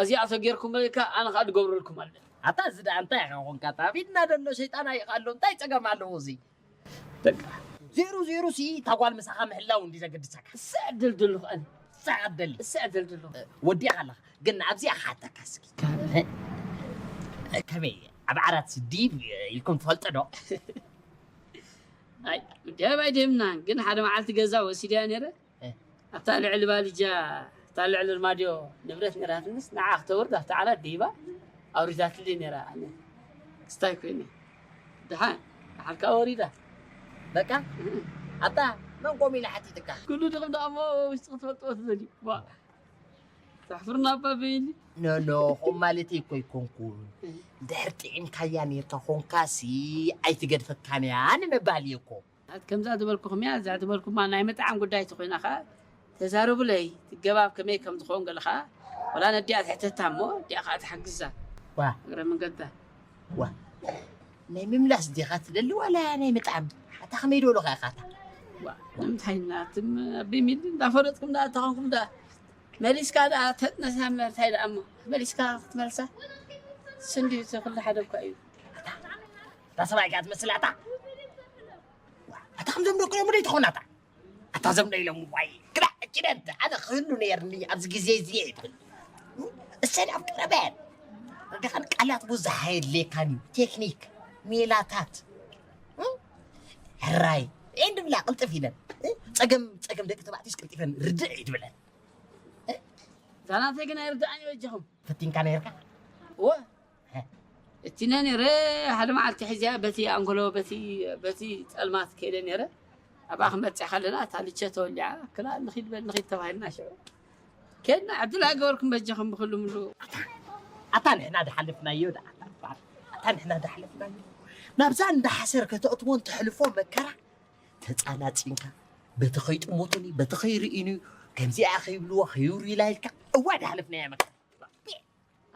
እዚኣ ተጌርኩም በለካ ኣነ ከዓ ድገብረልኩም ኣለ ኣታ እዚ ደኣ እንታይ ኢኻ ኾንካ ታቢድና ደሎ ሸይጣን ኣይቃሎ እንታይ ፀገም ኣለዎ እዚ በቃ ዜሩ ዜሩ ሲ እታ ጓል ምሳኻ ምሕላው እንዲ ዘገድሰካ ስዕድል ደሎ ኣነ ስዕድል ስዕድል ደሎ ወዲኻ ኣለኻ ግን ኣብዚኣ ክሓተካ እስኪ ከመይ ኣብ ዓራት ዲብ ኢልኩም ትፈልጡ ዶ ኣይ ደብ ኣይደምና ግን ሓደ መዓልቲ ገዛ ወሲድያ ነረ ኣብታ ልዕሊ ባልጃ እታ ልዕሊ ርማድዮ ንብረት ነራትንስ ንዓ ክተውርድ ኣብታ ዓራት ደይባ ኣውሪዳትለይ ነራ ኣነ ክስታይ ኮይነ ድሓን ሓልካ ወሪዳ በቃ ኣታ መን ኮም ኢለ ሓቲትካ ኩሉ ድኹም ደኣ እሞ ውሽጢ ክትፈልጥዎ ትደልዩ ዋ ተሕፍርና ኣባ በይኒ ኖኖ ከምኡ ማለተይ እኮ ኣይኮንኩን ድሕር ጥዒምካያ ኔርካ ኮንካሲ ኣይትገድፈካን እያ ንምባል እየ እኮ ናት ከምዛ ዝበልኩኹም እያ እዛ ዝበልኩማ ናይ መጥዓም ጉዳይ ተኾይና ኸዓ ተዛረቡለይ ትገባብ ከመይ ከም ዝኸውን ገለ ኸዓ ወላ ነዲኣ ትሕተታ እሞ እዲኣ ኸዓ ትሓግዛ ዋ እግረ መንገዳ ዋ ናይ ምምላስ ዲኻ ትደሊ ዋላ ናይ ምጥዓም ኣታ ከመይ ዝበሉኻ ኢኻ ኣታ ዋ ንምንታይ ናትም ኣቢሚል እንዳፈለጥኩም ዳ ኣታኾንኩም ዳ መሊስካ ዳ ተጥነሳ ምበር እንታይ ዳ እሞ መሊስካ ክትመልሳ ስንዲ ኩሉ ሓደ እኳ እዩ እታ ሰብኣይ ከኣ ትመስል ኣታ ከምዞም ደቂ ሎሚ ደይትኾናታ ኣታ ዘም ደይሎም ዋይ ግዳ ኣኪደንት ኣነ ክህሉ ነይርኒ ኣብዚ ግዜ እዚ ትብል እሰን ኣብ ቀረበን ረዲኻን ቃላት ብዙሕ ኣየድልየካን እዩ ቴክኒክ ሜላታት ሕራይ እንድብላ ቅልጥፍ ኢለን ጸገም ጸገም ደቂ ተባዕትዮስ ቅልጢፈን ርድእ እዩ ትብለን ዛናተይ ግን ኣይርድኣን እዩ በጃኹም ፈቲንካ ነይርካ እወ እቲነ ነይረ ሓደ መዓልቲ ሕዚያ በቲ ኣንጎሎ በቲ በቲ ጸልማት ከይደ ነይረ ኣብኣ ክመፅእ ከለና እታ ልቸ ተወሊዓ ክላ ንኺድ በል ንኺድ ተባሂልና ሽዑ ከድና ዕድል ኣይገበርኩም በጃኹም ብክሉ ምሉ ኣታ ንሕና ድሓለፍናዮ ደኣ ኣታ ንሕና ድሓለፍናዮ ናብዛ እንዳሓሰር ከተእትዎ እንተሕልፎ መከራ ተፃላፂንካ በቲ ከይጥሞቱኒ በቲ ከይርእዩኒ ከምዚኣ ከይብልዎ ከይውሩ ኢላ ኢልካ እዋ ድሓለፍናያ መከራ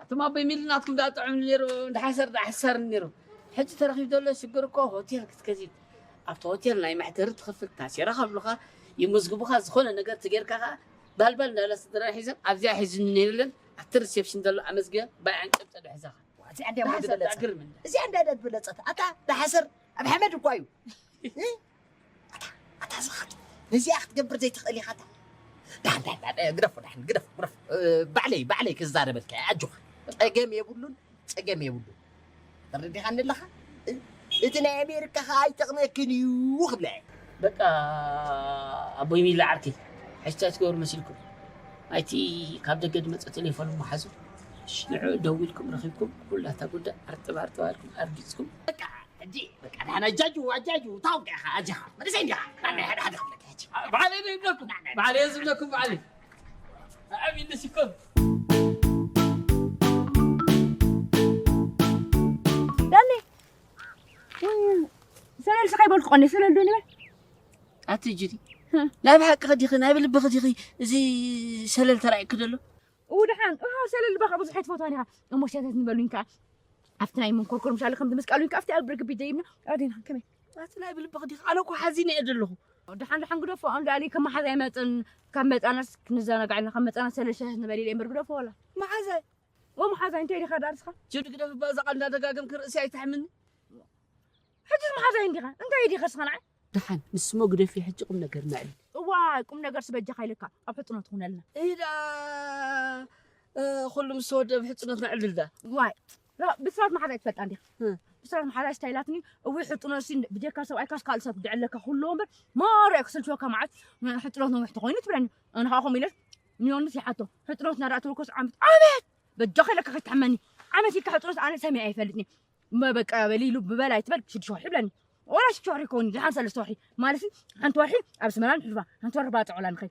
ኣቱም ኣቦይ ሚሊ ናትኩም ዳ ጥዑም ነይሩ እንዳ ሓሰር ዳ ሓሳር ነይሩ ሕጂ ተረኺብ ዘሎ ሽግር እኮ ሆቴል ክትከዚድ ኣብቲ ሆቴል ናይ መሕደሪ ትኽፍል ታሴራ ከብሉኻ ይመዝግቡኻ ዝኾነ ነገር ትጌርካ ከዓ ባልባል እንዳለ ስድራ ሒዘን ኣብዚኣ ሒዙኒ ነይርለን ኣብቲ ሪሴፕሽን ዘሎ ኣመዝግበ ባይዓን ጨብጠ ዶ ሒዛኻ እዚኣ እንዲያ ሞዲ በለጸት እዚኣ እንዲያ ደድ በለጸት ኣታ ዳሓሰር ኣብ ሓመድ እኳ እዩ ኣታ ዝኸጥ ነዚኣ ክትገብር ዘይትኽእል ኢኻ ኣታ ዳሕን ዳሕን ዳሕን ግደፎ ዳሕን ግደፎ ግደፎ ባዕለይ ባዕለይ ክዛረበልካ ኣጆኻ ጸገም የብሉን ጸገም የብሉን ተረዲኻኒ ኣለኻ እቲ ናይ ኣሜሪካ ኸዓ ኣይጠቕመክን እዩ ክብላ እየ በቃ ኣቦይ ሚላ ዓርከይ ሕጂ እንታይ ትገብሩ መሲልኩም ናይቲ ካብ ደገ ዝመፀ ቴሌፎን እሞ ሓዙ ንዕኡ ደዊልኩም ረኺብኩም ኩላታ ጉዳይ ኣርጥብ ኣርጥብ ኣልኩም ኣርጊፅኩም በቃ ሕጂ በቃ ንሕና ኣጃጅው ኣጃጅው ታውቂ ኢኻ ኣጀኻ መንእሰይ እንዲኻ ናናይ ሓደ ሓደ ክብለካ ሕጂ ባዕለይ ዶ ይብለኩም ባዕለይ እየ ዝብለኩም ባዕለይ ኣዕብ ኢልኒ ሽኮር ዳኒ ሰለል ስኻ ይበልኩ ቀኒ ሰለል ዶ ንበል ኣቲ ጅሪ ናይ ብሓቂ ኸዲኺ ናይ ብልቢ ኸዲኺ እዚ ሰለል ተራእይክ ደሎ እው ደሓን እሃ ሰለል ልባኻ ብዙሕ ኣይትፈትዋን ኢኻ እሞ ሸተት ንበሉኝ ከዓ ኣብቲ ናይ መንኮርኮር ምሻለ ከም ዝምስቃሉኝ ከዓ ኣብቲ ኣብ ብርግቢት ደይብና ኣዴና ከመይ ኣቲ ናይ ብልቢ ኸዲኺ ኣነ እኮ ሓዚነ እየ ዘለኹ ደሓን ደሓን ግደፎ ኣንዳሊ ከመሓዛ ይመፅን ካብ መፃናስ ክንዘናጋዕ ኢልና ካብ መፃናስ ሰለል ሸተት ንበል ኢለ እምበር ግደፎ ወላ መሓዛይ ወመሓዛይ እንታይ ዲኻ ዳርስኻ ጅብዲ ግደፍ እባ እዛ ቃል እንዳደጋገምክ ርእሲ ኣይትሕምኒ ሕጅስ መሓዛይ እንዲኻ እንታይ ዲኻ ስኻ ንዓይ ደሓን ንስሞ ግደፊ ሕጂ ቁም ነገር ነዕልል እዋይ ቁም ነገር ስበጃኻ ኢለካ ኣብ ሕፅኖ ትኹነልና ኢዳ ኩሉ ምስ ተወደ ኣብ ሕፅኖት ነዕልል ዳ ዋይ ብስራት መሓዛይ ትፈልጣ እንዲኻ ብስራት መሓዛይ ስታይላትኒ እዊ ሕፅኖ ሲ ብጀካ ሰብኣይካስ ካልእ ሰብ ክድዕለካ ኩሎ እምበር ማርያ ክስልችወካ መዓት ሕፅኖት ነዊሕ ተኾይኑ ትብለኒ ኣነ ከዓ ከምኡ ኢለ ንዮንስ ይሓቶ ሕፅኖት ናዳ ትብልኮስ ዓመት ዓመት በጃኺ ኢለካ ከይትሕመኒ ዓመት ኢልካ ሕፅኖት ኣነ ሰሚዐ ኣይፈልጥኒ በቃ በል ኢሉ ብበል ኣይትበል ሽዱሽተ ወርሒ ይብለኒ ወላ ሽዱሽተ ወርሒ ይከውን ድሓን ሰለስተ ወርሒ ማለት ሓንቲ ወርሒ ኣብ ስመራን ሕልፋ ሓንቲ ወርሒ ባፅዕ ወላ ንኸይ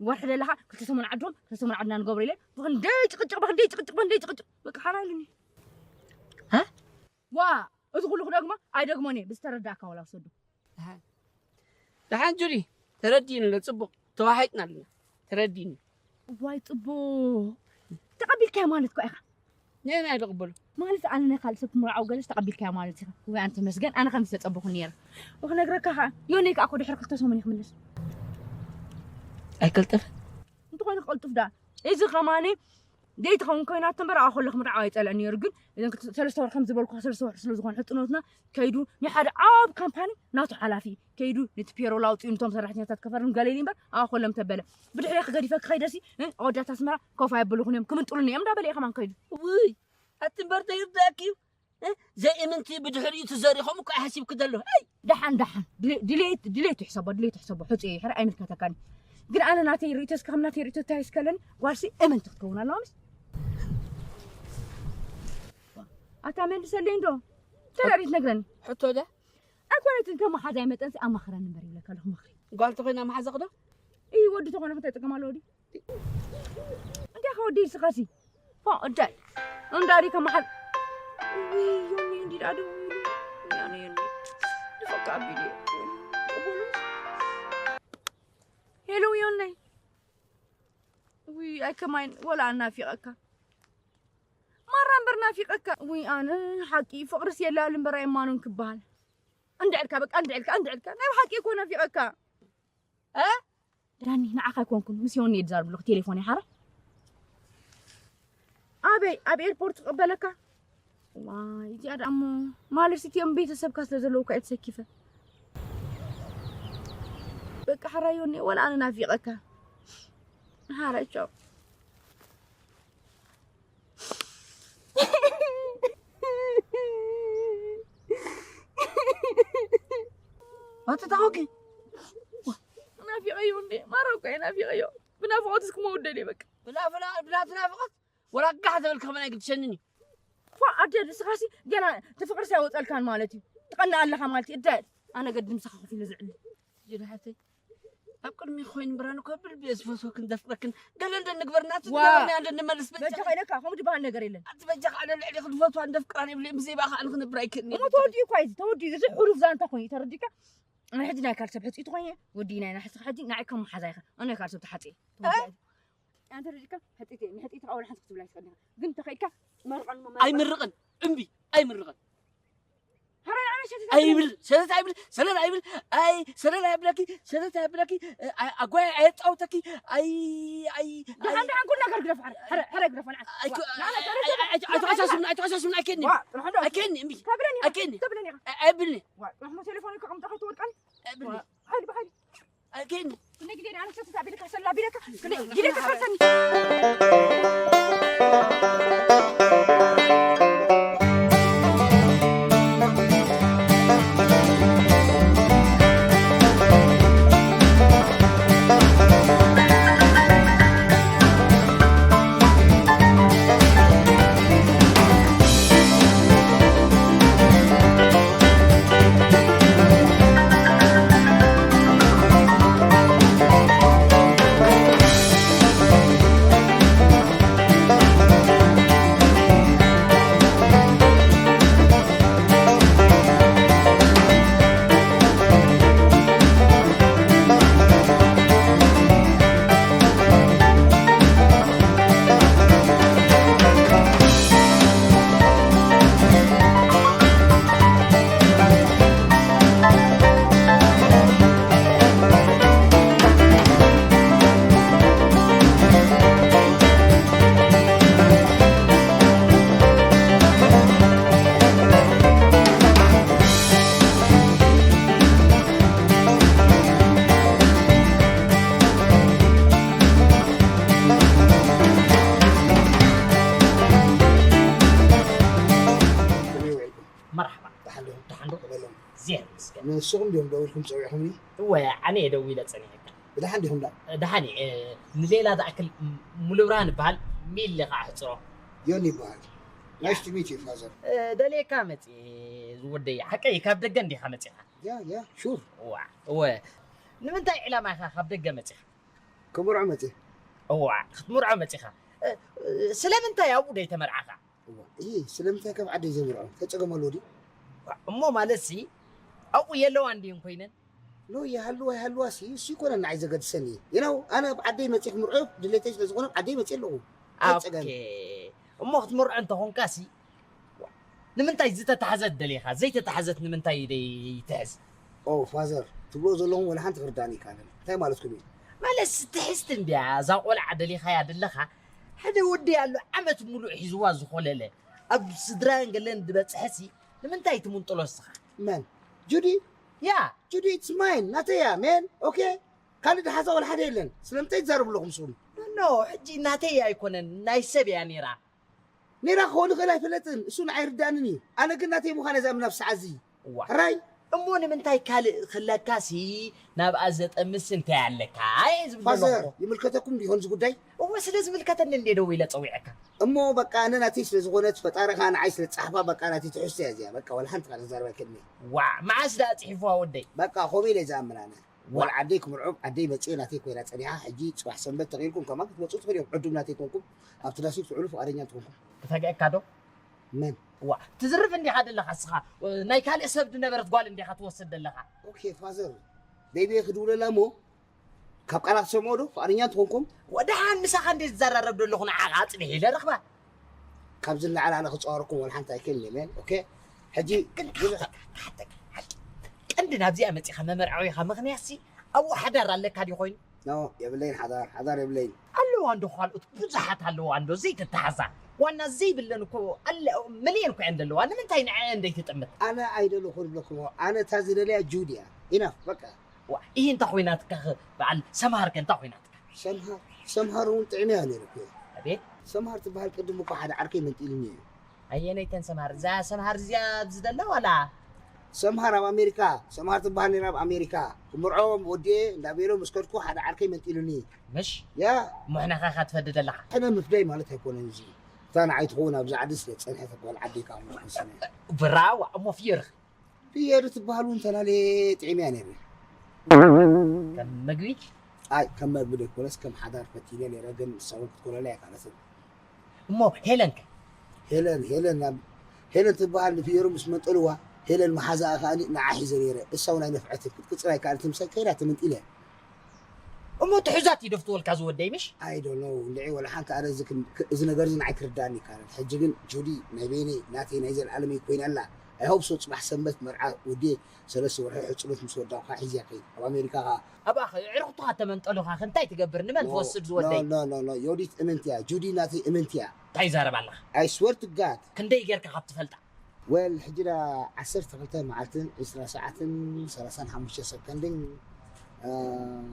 ወርሒ ዘለኻ ክልተ ሰሙን ዓድሮም ክልተ ሰሙን ዓድና ንገብሮ ኢለ ብክንደይ ጭቅጭቅ ብክንደይ ጭቅጭቅ ብክንደይ ጭቅጭቅ በቃ ሓራ ኢሉኒ ዋ እዚ ኩሉ ክደግሞ ኣይደግሞን እየ ብዝተረዳእካ ወላ ውሰዱ ደሓን ጁሪ ተረዲእኒ ኣሎ ፅቡቕ ተዋሓጥና ኣለና ተረዲእኒ እዋይ ፅቡቕ ተቐቢልካዮ ማለት እኳ ኢኻ ናይ ናይ ደቕበሉ ማለት ኣነ ናይ ካልእ ሰብ ክምርዓው ገለስ ተቐቢልካዮ ማለት ኢኻ ወይ ኣንተ መስገን ኣነ ከም ዝተፀበኹ ነይረ ክነግረካ ከዓ ዮነይ ከዓ ኮ ድሕሪ ክልተ ሰሙን ይክምለስ ኣይቀልጠፈን እንተኾይኑ ክቐልጥፍ ዳ እዚ ከማኒ ዘይትኸውን ኮይናቶ እምበር ኣብኣ ከሎ ክምርዓው ኣይፀልአን ነይሩ ግን እዘን ክልተ- ሰለስተ ወርሒ ከም ዝበልኩ ሰለስተ ወርሒ ስለ ዝኾነ ሕፅኖትና ከይዱ ናይ ሓደ ዓብ ካምፓኒ ናቱ ሓላፊ ከይዱ ነቲ ፔሮል ኣውፅኡ ነቶም ሰራሕተኛታት ከፈርም ገለ ኢሉ እምበር ኣብኣ ከሎ ምተበለ ብድሕሪ ክገዲፈ ክኸይደ ሲ እ፣ ኣወዳት ኣስመራ ኮፍ ኣይብልኹን እዮም ክምንጥሉኒ እዮም እንዳበለ እዩ ከማን ከይዱ ውይ ኣቲ እምበር ዘይርዳእኪ እዩ እ? ዘይእምንቲ ብድሕሪኡ ትዘሪ ከምኡ እኮ ኣይሓሲብኪ ዘሎ ኣይ ደሓን ደሓን ድሌ- ድሌት ድሌቱ ይሕሰቦ ድሌቱ ይሕሰቦ ሕፁ ይሕረ ኣይምልከተካን ግን ኣነ ናተይ ርእቶ እስከ ከም ናተይ ርእቶ እንታይ እስከለኒ ጓልሲ እምንቲ ክትከውን ኣለዋ ምስ ኣታ መልሰለይ እንዶ ተራሪት ነግረኒ ሕቶ ደ ኣይኮነትን ከም መሓዛይ መጠንሲ ኣማኽረኒ እምበር ይብለካ ኣለኹ ምኽሪ ጓል ተኾይና መሓዛኺ ዶ እይ ወዲ ተኾነ ክተጥቅም ኣለዎ ድዩ እንታይ ከወዲ ስኻሲ ፎ እንታይ እንዳሪ ከመሓል ዮኒ እንዲ ዳዱ ያኔ ዮኒ ንፈካ ቢዲ ሄሎ ዮነይ ውይ ኣይከማይን ወላ ኣናፊቐካ ማራ እምበር ናፊቐካ ውይ ኣነ ሓቂ ፍቕርስ የላል እምበር ኣይማኑን ክበሃል እንድዕልካ በቃ እንድዕልካ እንድዕልካ ናይ ብሓቂ እኮ ናፊቐካ እ ዳኒ ንዓኻ ኣይኮንኩን ምስ ዮኒ እየ ዝዛረብ ኣለኹ ቴሌፎን ይሓራ ኣበይ ኣብ ኤርፖርት ክቕበለካ ዋይ እዚኣ ደኣ እሞ ማለት እቲኦም ቤተሰብካ ስለ ዘለውካ እየ ተሰኪፈ በቃ ሓራይ ዮኒ፣ ወላ ኣነ ናፊቐካ። ሓራይ ቻው። ኣቲ ታኾኪ ናፊቐዮ እንዴ? ማራ እኮ እየ ናፊቐዮ። ብናፍቖት እስኪ መውደል እየ በቃ። ብላ ብላ ብላ ትናፍቐት ወላ ጋሕ ዘበልካ ከመን ኣይግድሸንን እዩ። ኳ ኣደ ንስኻሲ ገና እቲ ፍቕሪ ሳይወፀልካን ማለት እዩ። ትቐንእ ኣለኻ ማለት እዩ። እዳ ኣነ ገድምስኻ ኮፍ ኢለ ዝዕሊ። ጅዳ ሓፍተይ ኣብ ቅድሚ ኮይኑ ብራን እኮ ብልቢ እየ ዝፈትወክን ዘፍቅረክን። ገለ እንደ ንግበር ናቲ ዋ። ትገበርና እንደ ንመልስ በጃ በጃ ኢለካ ከምኡ ዝበሃል ነገር የለን። ኣቲ በጃ ከዓ ልዕሊ ክዝፈትዋ እንደፍቅራን የብለይ ብዘይ ባኻ ኣነ ክነብር ኣይክእልን እሞ ተወዲኡ እኳ እዩ ተወዲኡ እዚ ሕሉፍ ዛንታ ኮይኑ ተረዲካ። ኣነ ሕጂ ናይ ካልሰብ ሕፅኢት ኮይኑ ወዲ ናይ ናሕስኻ ሕጂ ንዓይ ከም መሓዛ ኢኻ ኣነ ናይ ካልሰብ ተሓፅየ። ኣይ። ኣንተ ረዲካ ሕጢቴ ንሕጢት ኣወል ሓንቲ ክትብላ ይትቀድካ ግን ተኸይካ መርቐን መመርቐን ኣይምርቕን። እምቢ። ኣይምርቕን። ሀረ ኣነ ሸተት ኣይብል። ሸተት ኣይብል። ሰለል ኣይብል። ኣይ ሰለል ኣይብለኪ። ሸተት ኣይብለኪ። ኣይ ኣጓይ ኣየጣውተኪ። ኣይ ኣይ ደሓን ደሓን ኩሉ ነገር ግደፍ። ሀረ ሀረ ሀረ ግደፍ። ኣይ ኣይኮ- ኣይ- ኣይ- ኣይ- ኣይተቆሳስብኒ። ኣይተቆሳስብኒ። ኣይከድኒ። ዋ ጥራሕ ዶ ኣይከድኒ። እምቢ። ተብለኒ ኣይከድኒ። ተብለኒ። ኣይ- ኣይብልኒ። ዋ ጥራሕ ሞ ቴሌፎን ከቀምጣ ከትወድቀን። ኣይብልኒ። ሓይል ብሓይል ኣይከድኒ። ክንደይ ግዜ ኣነ ሰላም ቢለካ ሰላም ቢለካ ክንደይ ግዜ ተካልሰኒ። መርሓባ። ደሓን ዶ? ደሓን ዶ? በሎም። እግዚኣብሔር ይመስገን። ንስኹም ድዮም ደዊልኩም ጸዊዕኹምኒ? እወ፣ ኣነ እየ ደዊለ ጸኒሐካ። ብደሓን ዲኹም ዳ? ደሓን እየ። ንሌላ ዝኣክል ሙሉ ብርሃን እበሃል። ሚሊ ከዓ ሕጽሮ። ዮኒ ይበሃል። Nice to meet you, father. ደልየካ መጽየ ዝወደይ። ሓቀይ ካብ ደገ እንዲኻ መጺኻ? ያ ያ ሹር። ዋ እወ። ንምንታይ ዕላማ ኢኻ ካብ ደገ መጺኻ? ክምርዖ መጽየ። እዋ ክትምርዖ መጺኻ። ስለምንታይ ኣብኡ ደይተመርዓኻ? እዋ እይ ስለምንታይ ካብ ዓደይ ዘይምርዖ ተጸገም ኣለዎ ድዩ? እሞ ማለትሲ ኣብኡ የለዋን ድየን ኮይነን? ኖ ይሃልዋ ይሃልዋሲ እሱ ይኮነን ንዓይ ዘገድሰኒ። You know ኣነ ኣብ ዓደይ መጽየ ክምርዖ ድሌተይ ስለዝኾነ ኣብ ዓደይ መጽየ ኣለኹ። ኣይጸገም። ኦኬ እሞ ክትምርዖ እንተኾንካሲ ንምንታይ ዝተታሕዘት ደሊኻ ዘይተታሕዘት ንምንታይ ደይትሕዝ? ኦ ፋዘር ትብሎ ዘለኹም ወላ ሓንቲ ክርዳእኒ ይከኣልን እንታይ ማለትኩም እዩ? ማለትስ ትሕዝቲ እንድያ እዛ ቆልዓ ደሊኻያ ደለኻ ሓደ ወዲ ኣሎ ዓመት ሙሉእ ሒዝዋ ዝኾለለ ኣብ ስድራን ገለን ዝበጽሐሲ ንምንታይ ትምንጥሎ እስኻ? መን ጁዲ? ያ ጁዲ it's mine ናተያ man okay ካልእ ድሓዛ ወላ ሓደ የለን ስለምንታይ ትዛረቡ ኣለኹም ንስኹም? ኖ ሕጂ ናተይ ኣይኮነን ናይ ሰብ እያ ነይራ። ኔራ ክኸውን ይኽእል ኣይፈለጥን እሱ ንዓይ ርዳእንን እዩ ኣነ ግን ናተይ ምዃን እዛ ምናብ ሰዓት እዚ እዋ ሕራይ እሞ ንምንታይ ካልእ ክለካሲ ናብኣ ዘጠምስ እንታይ ኣለካ እየ ዝብል ፋዘር ዘለኹ ይምልከተኩም ዲኾን እዚ ጉዳይ እወ ስለ ዝምልከተኒ እንዴ ደው ኢለ ጸዊዐካ እሞ በቃ ኣነ ናተይ ስለ ዝኾነት ፈጣሪ ኸዓ ንዓይ ስለ ዝጸሓፋ በቃ ናተይ ትሕዝቶ እያ እዚኣ በቃ ወላ ሓንቲ ቃል ክዛረብ ኣይክእልን እየ ዋ መዓስ ደኣ ጽሒፍዋ ወደይ በቃ ከምኡ ኢለ እየ ዝኣምን ኣነ ወላ ዓደይ ክምርዖም ዓደይ መፅየ ናተይ ኮይና ፀኒሓ ሕጂ ፅባሕ ሰንበት ተቂርኩም ከማን ክትመፁ ትኽእሉ እዮም ዕዱም ናተይ ኮንኩም ኣብቲ ዳስ ክትውዕሉ ፍቃደኛ እንትኾንኩም ክፈግዐካ ዶ መን ዋ ትዝርፍ እንዲኻ ደለኻ እስኻ ናይ ካልእ ሰብ ዝነበረት ጓል እንዲኻ ትወስድ ደለኻ ኦኬ ፋዘር ቤቢየ ክድውለላ እሞ ካብ ቃላ ክትሰምዖ ዶ ፍቃደኛ እንትኾንኩም ወደሓን ምሳኻ እንደ ዝዘራረብ ደለኹ ንዓኻ ኣፅኒሕ ኢለ ረኽባ ካብዚ ንላዕሊ ኣነ ክፃወረኩም ወላ ሓንቲ ኣይክእልን እየ ኦኬ ሕጂ ግን ብዙሕ ተሓተካ ተሓተካ ሓቂ ቀንዲ ናብዚኣ መፂኻ መመርዓዊኻ ምኽንያትሲ ኣብኡ ሓዳር ኣለካ ድዩ ኮይኑ ኖ የብለይን ሓዳር ሓዳር የብለይን ኣለዋ እንዶ ካልኦት ብዙሓት ኣለዋ እንዶ ዘይተተሓዛ ዋና ዘይብለን እኮ ኣለ መሊኤን እኮ እየን ዘለዋ ንምንታይ ንዐ እንደይትጥምት ኣነ ኣይደለኹ ንብለኩም ኣነ እታ ዝደለያ ጁድ እያ ኢናፍ በቃ ዋ፣ ይህ እንታይ ኮይናትካ? ኸ በዓል ሰምሃር ከ እንታይ ኮይናትካ? ሰምሃር፣ ሰምሃር እውን ጥዕመያ ነይሩ እኮ። ኣቤት። ሰምሃር ትበሃል ቅድም እኮ ሓደ ዓርከይ መንጢልኒ እዩ። ኣየነይተን ሰምሃር? እዛ ሰምሃር እዚኣ ኣብዚ ዘላ ዋላ? ሰምሃር ኣብ ኣሜሪካ፣ ሰምሃር ትበሃል ነይራ ኣብ ኣሜሪካ። ክምርዖ ወዲኤ እንዳበሎ ምስ ከድኩ ሓደ ዓርከይ መንጢሉኒ። ምሽ? ያ። እሞ ሕነ ኸ ትፈድድ ኣለኻ? ሕነ ምፍደይ ማለት ኣይኮነን እዚ። እታ ንዓይ ትኸውን ኣብዚ ዓዲ ስለ ዝጸንሐት ጓል ዓደይ ከዓ ምሽ ምስነ። ብራዋ፣ እሞ ፍየርኺ? ፍየሪ ትበሃል እውን ተላልየ ጥዒመያ ነይረ። ከም መግቢ? ኣይ ከም መግቢ ዘይኮነስ ከም ሓዳር ፈቲነ ነይረ፣ ግን ንሳ እውን ክትኮነለይ ኣይከኣለትን። እሞ ሄለን ከ? ሄለን ሄለን ናብ ሄለን ትበሃል ንፍየሩ ምስ መንጠልዋ ሄለን መሓዛኣ ከኣ ንዓ ሒዘ ነይረ። እሳ እውን ኣይነፍዐትን ክትቅጽል ኣይከኣለትን፣ ምሳይ ከይዳ ተመንጢለ። እሞ ትሑዛት ይደፍትወልካ ዝወደይ ምሽ? I don't know እንድዒ ወላ ሓንቲ ኣነ እዚ ክን- ክ- እዚ ነገር እዚ ንዓይ ክርዳእኒ ይከኣለን። ሕጂ ግን ጁዲ ናይ በይነይ ናተይ ናይ ዘለኣለመይ ኮይና ኣላ። I hope so ጽባሕ ሰንበት መርዓ ወድየ ሰለስተ ወርሒ ሕጽኖት ምስ ወዳእኩ ከዓ ሒዝያ ከይድ ኣብ ኣሜሪካ ከዓ ኣብኣ ኸ የዕሩኽትኻ ተመንጠሉኻ ኸ እንታይ ትገብር? ንመን ትወስድ ዝወደይ? No no no no ዮዲት እምንቲ እያ ጁዲ ናተይ እምንቲ እያ እንታይ ይዛረብ ኣለኻ? I swear to God ክንደይ ጌርካ ካብ ትፈልጣ? Well ሕጂ ዳ ዓሰርተ ክልተ መዓልትን ዕስራ ሰዓትን ሰላሳን ሓሙሽተ ሰከንድን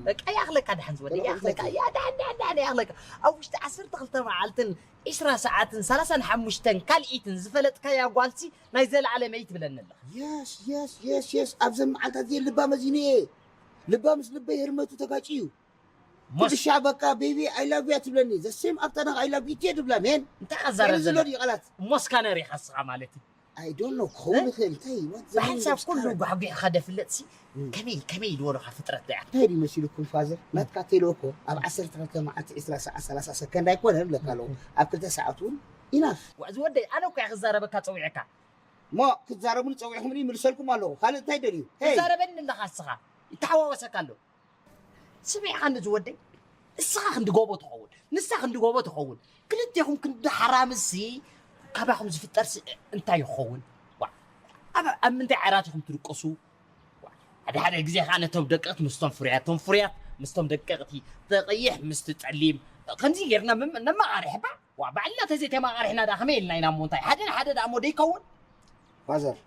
በቃ ይኣኽለካ ድሓን ዝወደ ይኣኽለካ ያ ድሓን ድሓን ድሓን ይኣኽለካ ኣብ ውሽጢ ዓሰርተ ክልተ መዓልትን ዕስራ ሰዓትን ሰላሳን ሓሙሽተን ካልኢትን ዝፈለጥካያ ጓልሲ ናይ ዘለዓለመይ ትብለኒ ኣለኻ። Yes yes yes yes ኣብዘን መዓልታት እዚኤን ልባ መዚነ እየ። ልባ ምስ ልበይ ህርመቱ ተጋጭዩ። ኩልሻ በቃ ቤቢ I love you ትብለኒ። The same after I love you ትየ ድብላ ሜን። እንታይ ኣዛረብ ዘሎ ድዩ ቃላት? እሞ ስካነር ኢኻ ንስኻ ማለት እዩ። I don't know ክኸውን ይኽእል እንታይ እዩ? What the hell ብሓንሳብ is ኩሉ that? ጓሕጒሕኻ ደፍለጥሲ ከመይ ከመይ ዝበሉኻ ፍጥረት ዶ ኢኻ? እንታይ ድዩ መሲልኩም ፋዘር? ናትካ ቴሎ እኮ ኣብ ዓሰርተ ክልተ መዓልቲ ዕስራ ሰዓት ሰላሳ ሰከንድ ኣይኮነን እብለካ ኣለኹ። ኣብ ክልተ ሰዓት እውን ኢናፍ። ዋ፣ ዝወደይ ኣነ እኮ እየ ክዛረበካ ፀዊዐካ። እሞ ክትዛረቡኒ ፀዊዕኹምኒ ይምልሰልኩም ኣለኹ። ካልእ እንታይ ደልዩ? ሄይ! ትዛረበኒ ኣለኻ ንስኻ። ይተሓዋወሰካ ኣሎ። ስሚዕኻኒ ዝወደይ፣ እስኻ ክንዲ ጎቦ ትኸውን፣ ንሳ ክንዲ ጎቦ ትኸውን፣ ክልቴኹም ክንዲ ሓራምዝሲ ካባኹም ዝፍጠርሲ እንታይ ይኸውን? ዋ፣ ኣብ ኣብ ምንታይ ዓራት ኢኹም ትድቅሱ? ዋ፣ ሓደ ሓደ ግዜ ኸዓ ነቶም ደቀቕቲ ምስቶም ፍሩያት፣ እቶም ፍሩያት ምስቶም ደቀቕቲ፣ እቲ ቐይሕ ምስቲ ጸሊም፣ ከምዚ ጌርና መም- ነመቓርሕ እባ። ዋ ባዕልና ተዘይተመቓሪሕና ደኣ ከመይ ኢልና ኢና እሞ እንታይ ሓደ ንሓደ ደኣ እሞ ደይከውን? ፋዘር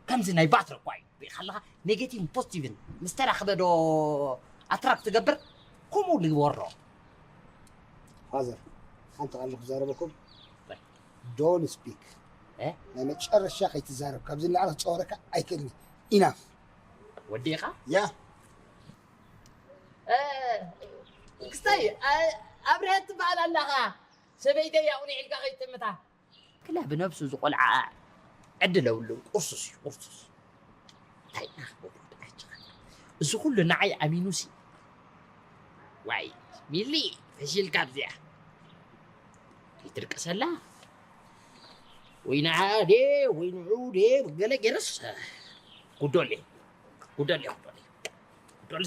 ከምዚ ናይ ባትሪ እኳ እዩ ሪኢኻ ኣለኻ ኔጌቲቭን ፖዚቲቭን ምስ ተራኽበ ዶ ኣትራክት ትገብር? ከምኡ ልግበሮ። ፋዘር ሓንቲ ቃል ክዛረበኩም። ዶን ስፒክ እ? ናይ መጨረሻ ከይትዛረብ ካብዚ ንላዕሊ ክፃወረካ ኣይክእልን። ኢናፍ። ወዲኻ? ያ ክስታይ ኣብርሀት ትበሃል ኣለኻ። ሰበይተይ ኣቑኒዕልካ ከይትጥምታ። ክላ ብነብሱ ዝቖልዓ ዕድል የብሉን። ቁርሱስ እዩ ቁርሱስ። እንታይ ኢና ክገብሮ ደኣ ሕጂ ኸ? እዚ ኩሉ ንዓይ ኣሚኑሲ። ዋይ ሚሊ ፈሺልካ ኣብዚኣ። ከይትድቅሰላ። ወይ ንዓ ድየ ወይ ንዑ ድየ ገለ ገይረስ ጉዶሌ ጉዶሌ ጉዶሌ።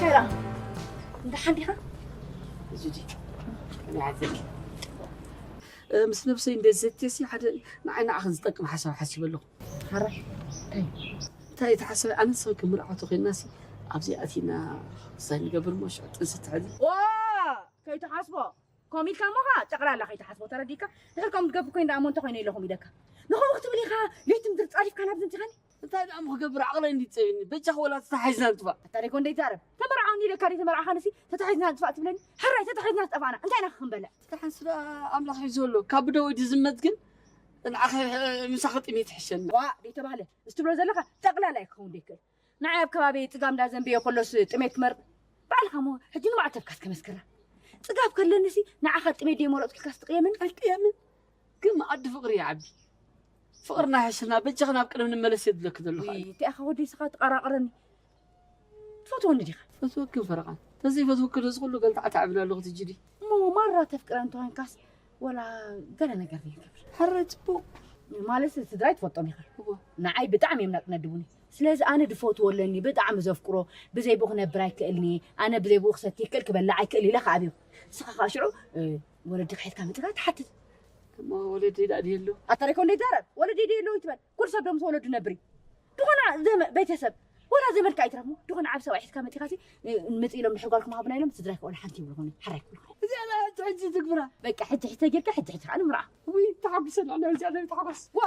ሰላም፣ ደሓን ዲኻ? ጁዲ፣ ከመይ ሓዘልኪ? እ፣ ምስ ነብሰይ እንደ ዘትየሲ ሓደ ንዓይ ንዓኽን ዝጠቅም ሓሳብ ሓሲበ ኣለኹ። ሓራይ፣ እንታይ? እንታይ እቲ ሓሳብ? ኣነስ ክምርዓው ተኾይንናሲ ኣብዚ ኣቲና ክስታይ ንገብር እሞ ሽዑ ጥንሲ ትሕዚ። ዋ! ከይትሓስቦ። ከምኡ ኢልካ እሞ ኸዓ ጠቕላላ ከይትሓስቦ ተረዲእካ? ድሕር ከምኡ ትገብር ኮይን ደኣ እሞ እንተኾይነ ኢለኹም ኢለካ። ንኸምኡ ክትብል ኢኻ ለይቲ ምድሪ ጻዲፍካ ናብዚ ኣምጺኻኒ? እንታይ ደኣ እሞ ክገብር ዓቕለይ እንድዩ ጸቢኒ። በጃኺ ወላ ተታሒዝና ንጥፋእ። ኣታ ደይ ጎንደይ ዛረብ። ተመርዓውኒ ኢለካ ደይ ተመርዓኻንሲ ተታሒዝና ንጥፋእ ትብለኒ? ሕራይ ተታሒዝና ዝጠፋእና እንታይ ኢና ክንበልዕ? ደሓንሲ ደኣ ኣምላኽ እዩ ዘሎ። ካብ ብደወይ ዝመት ግን ንዓኺ ምሳኺ ጥሜት ይሕሸኒ። ዋእ ደይ ተባህለ። እዚ ትብሎ ዘለኻ ጠቕላላ እዩ ክኸውን ደይክእል። ንዓይ ኣብ ከባቢየይ ጽጋብ እንዳዘንበየ ከሎስ ጥሜት ክመርጽ ባዕልኻ እሞ ሕጂ ንመዓልተብካ እስከ መስክራ። ጽጋብ ከለኒሲ ንዓኻ ጥሜት ደይመረጽኩ ኢልካስ ትቕየመኒ? ኣይቅየምን። ግን መኣዲ ፍቕሪ ይዓቢ። ፍቕርና ይሕሽና በጃኻ ናብ ቀደም ንመለስ እየ ዝብለኪ ዘለኹ። ውይ እንታይ ኢኻ ወደይ ንስኻ ትቐራቕረኒ። ትፈትወኒ ዲኻ? ፈትወክን ፈረቓን። ተዘይፈትወኪ ዶ እዚ ኩሉ ገልታዕታዕ እብል ኣለኹ ትጂ ድዩ? እሞ ማራ ተፍቅረ እንተኾይንካስ ወላ ገለ ነገር ዘይገብር። ሕረ ጽቡቕ። ማለት ስድራይ ትፈልጦም ኢኻ። እወ። ንዓይ ብጣዕሚ እዮም ናጽነድቡኒ። ስለዚ ኣነ ድፈትዎ ኣለኒ፣ ብጣዕሚ ዘፍቅሮ፣ ብዘይ ብኡ ክነብር ኣይክእልኒ፣ ኣነ ብዘይ ብኡ ክሰቲ ይክእል፣ ክበልዕ ኣይክእል ኢለ ክኣብዮ። ንስኻ ከዓ ሽዑ፣ እ፣ ወለዲ ክሒድካ መጺኻ ትሓትት። እሞ ወለዲ ዳ ድየ ኣሎ? ኣታ ሪኮ እንደ ይዛረብ፣ ወለዲ ድየ ኣሎ ይትበል። ኩሉ ሰብ ዶ ምስ ወለዱ ነብር እዩ? ድኾነ ዘመ-፣ ቤተሰብ፣ ወላ ዘመድካ ኣይትረፍ እሞ፣ ድኾነ ዓብ ሰብኣይ ሒዝካ መጺኻሲ፣ እ፣ መጺ ኢሎም ድሕር ጓልኩም ሃቡና ኢሎም፣ ስድራይ ከ ወላ ሓንቲ ይብልኹኒ፣ ሓራይ ክብልኹኒ። እዚኣ ናይ ሕጂ ሕጂ ትግብራ። በቃ፣ ሕጂ ሕጂ ተጌርካ፣ ሕጂ ሕጂ ከዓ ንምርዓ። ውይ፣ ተሓጒሰ ኣላ፣ እዚኣ ናይ ተሓጓስ። ዋ፣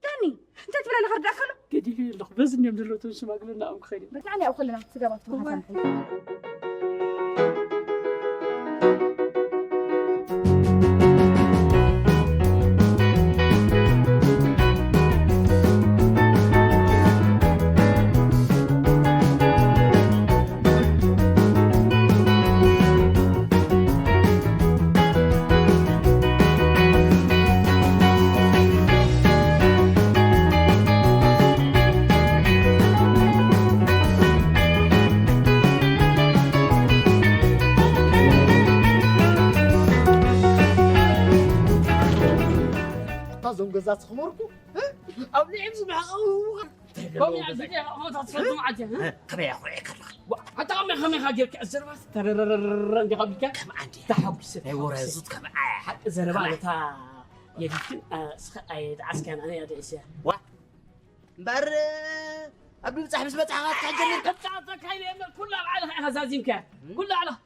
ዳኒ፣ እንታይ ትብል ኣለኻ? ርዳእካ ኣሎ? ገዲፈዮ ኣለኹ። በዚ እኒኦም ዘለዉ እቶም ሽማግለ እናቐምኩ ከይደ። በቃ፣ ንዕኡ ከለና ስጋባት እዋይ። ተኸታተልቲ። ኣታ እዞም ገዛ ትኽመርኩ፣ እ? ኣብ ልዕሊ ዝመሓቐው ከምኡ እያ፣ እዚ እያ፣ ከምኡ እያ፣ ትፈልጡ መዓት እያ፣ እ? ከመይ እያ፣ ኩርዒ ከለኻ? ዋ፣ ኣታ ከመይ፣ ከመይ ኢኻ ጌርካ ዘረባ ተረረረረ እንዲኻ ቢልካ? ከም ዓንዲ። ተሓጒሰ፣ ናይ ተሓጒሰ። ወራዙት ከም ዓያ። ሓቂ ዘረባ ከመይ? ነታ የዲትን፣ እ፣ እስኸ ኣየ ደዓስካን ኣነ እያ ደዒሰያ። ዋ፣ እምበር፣ ኣብ ምብጻሕ ምስ በጻሕኻ ክትሓጀኒ። ኣታ፣ ኣታ፣ ካይለ የለን፣ ኩላ ባዕልኻ ኢኻ ዛዚምካያ። ኩላ ባዕልኻ።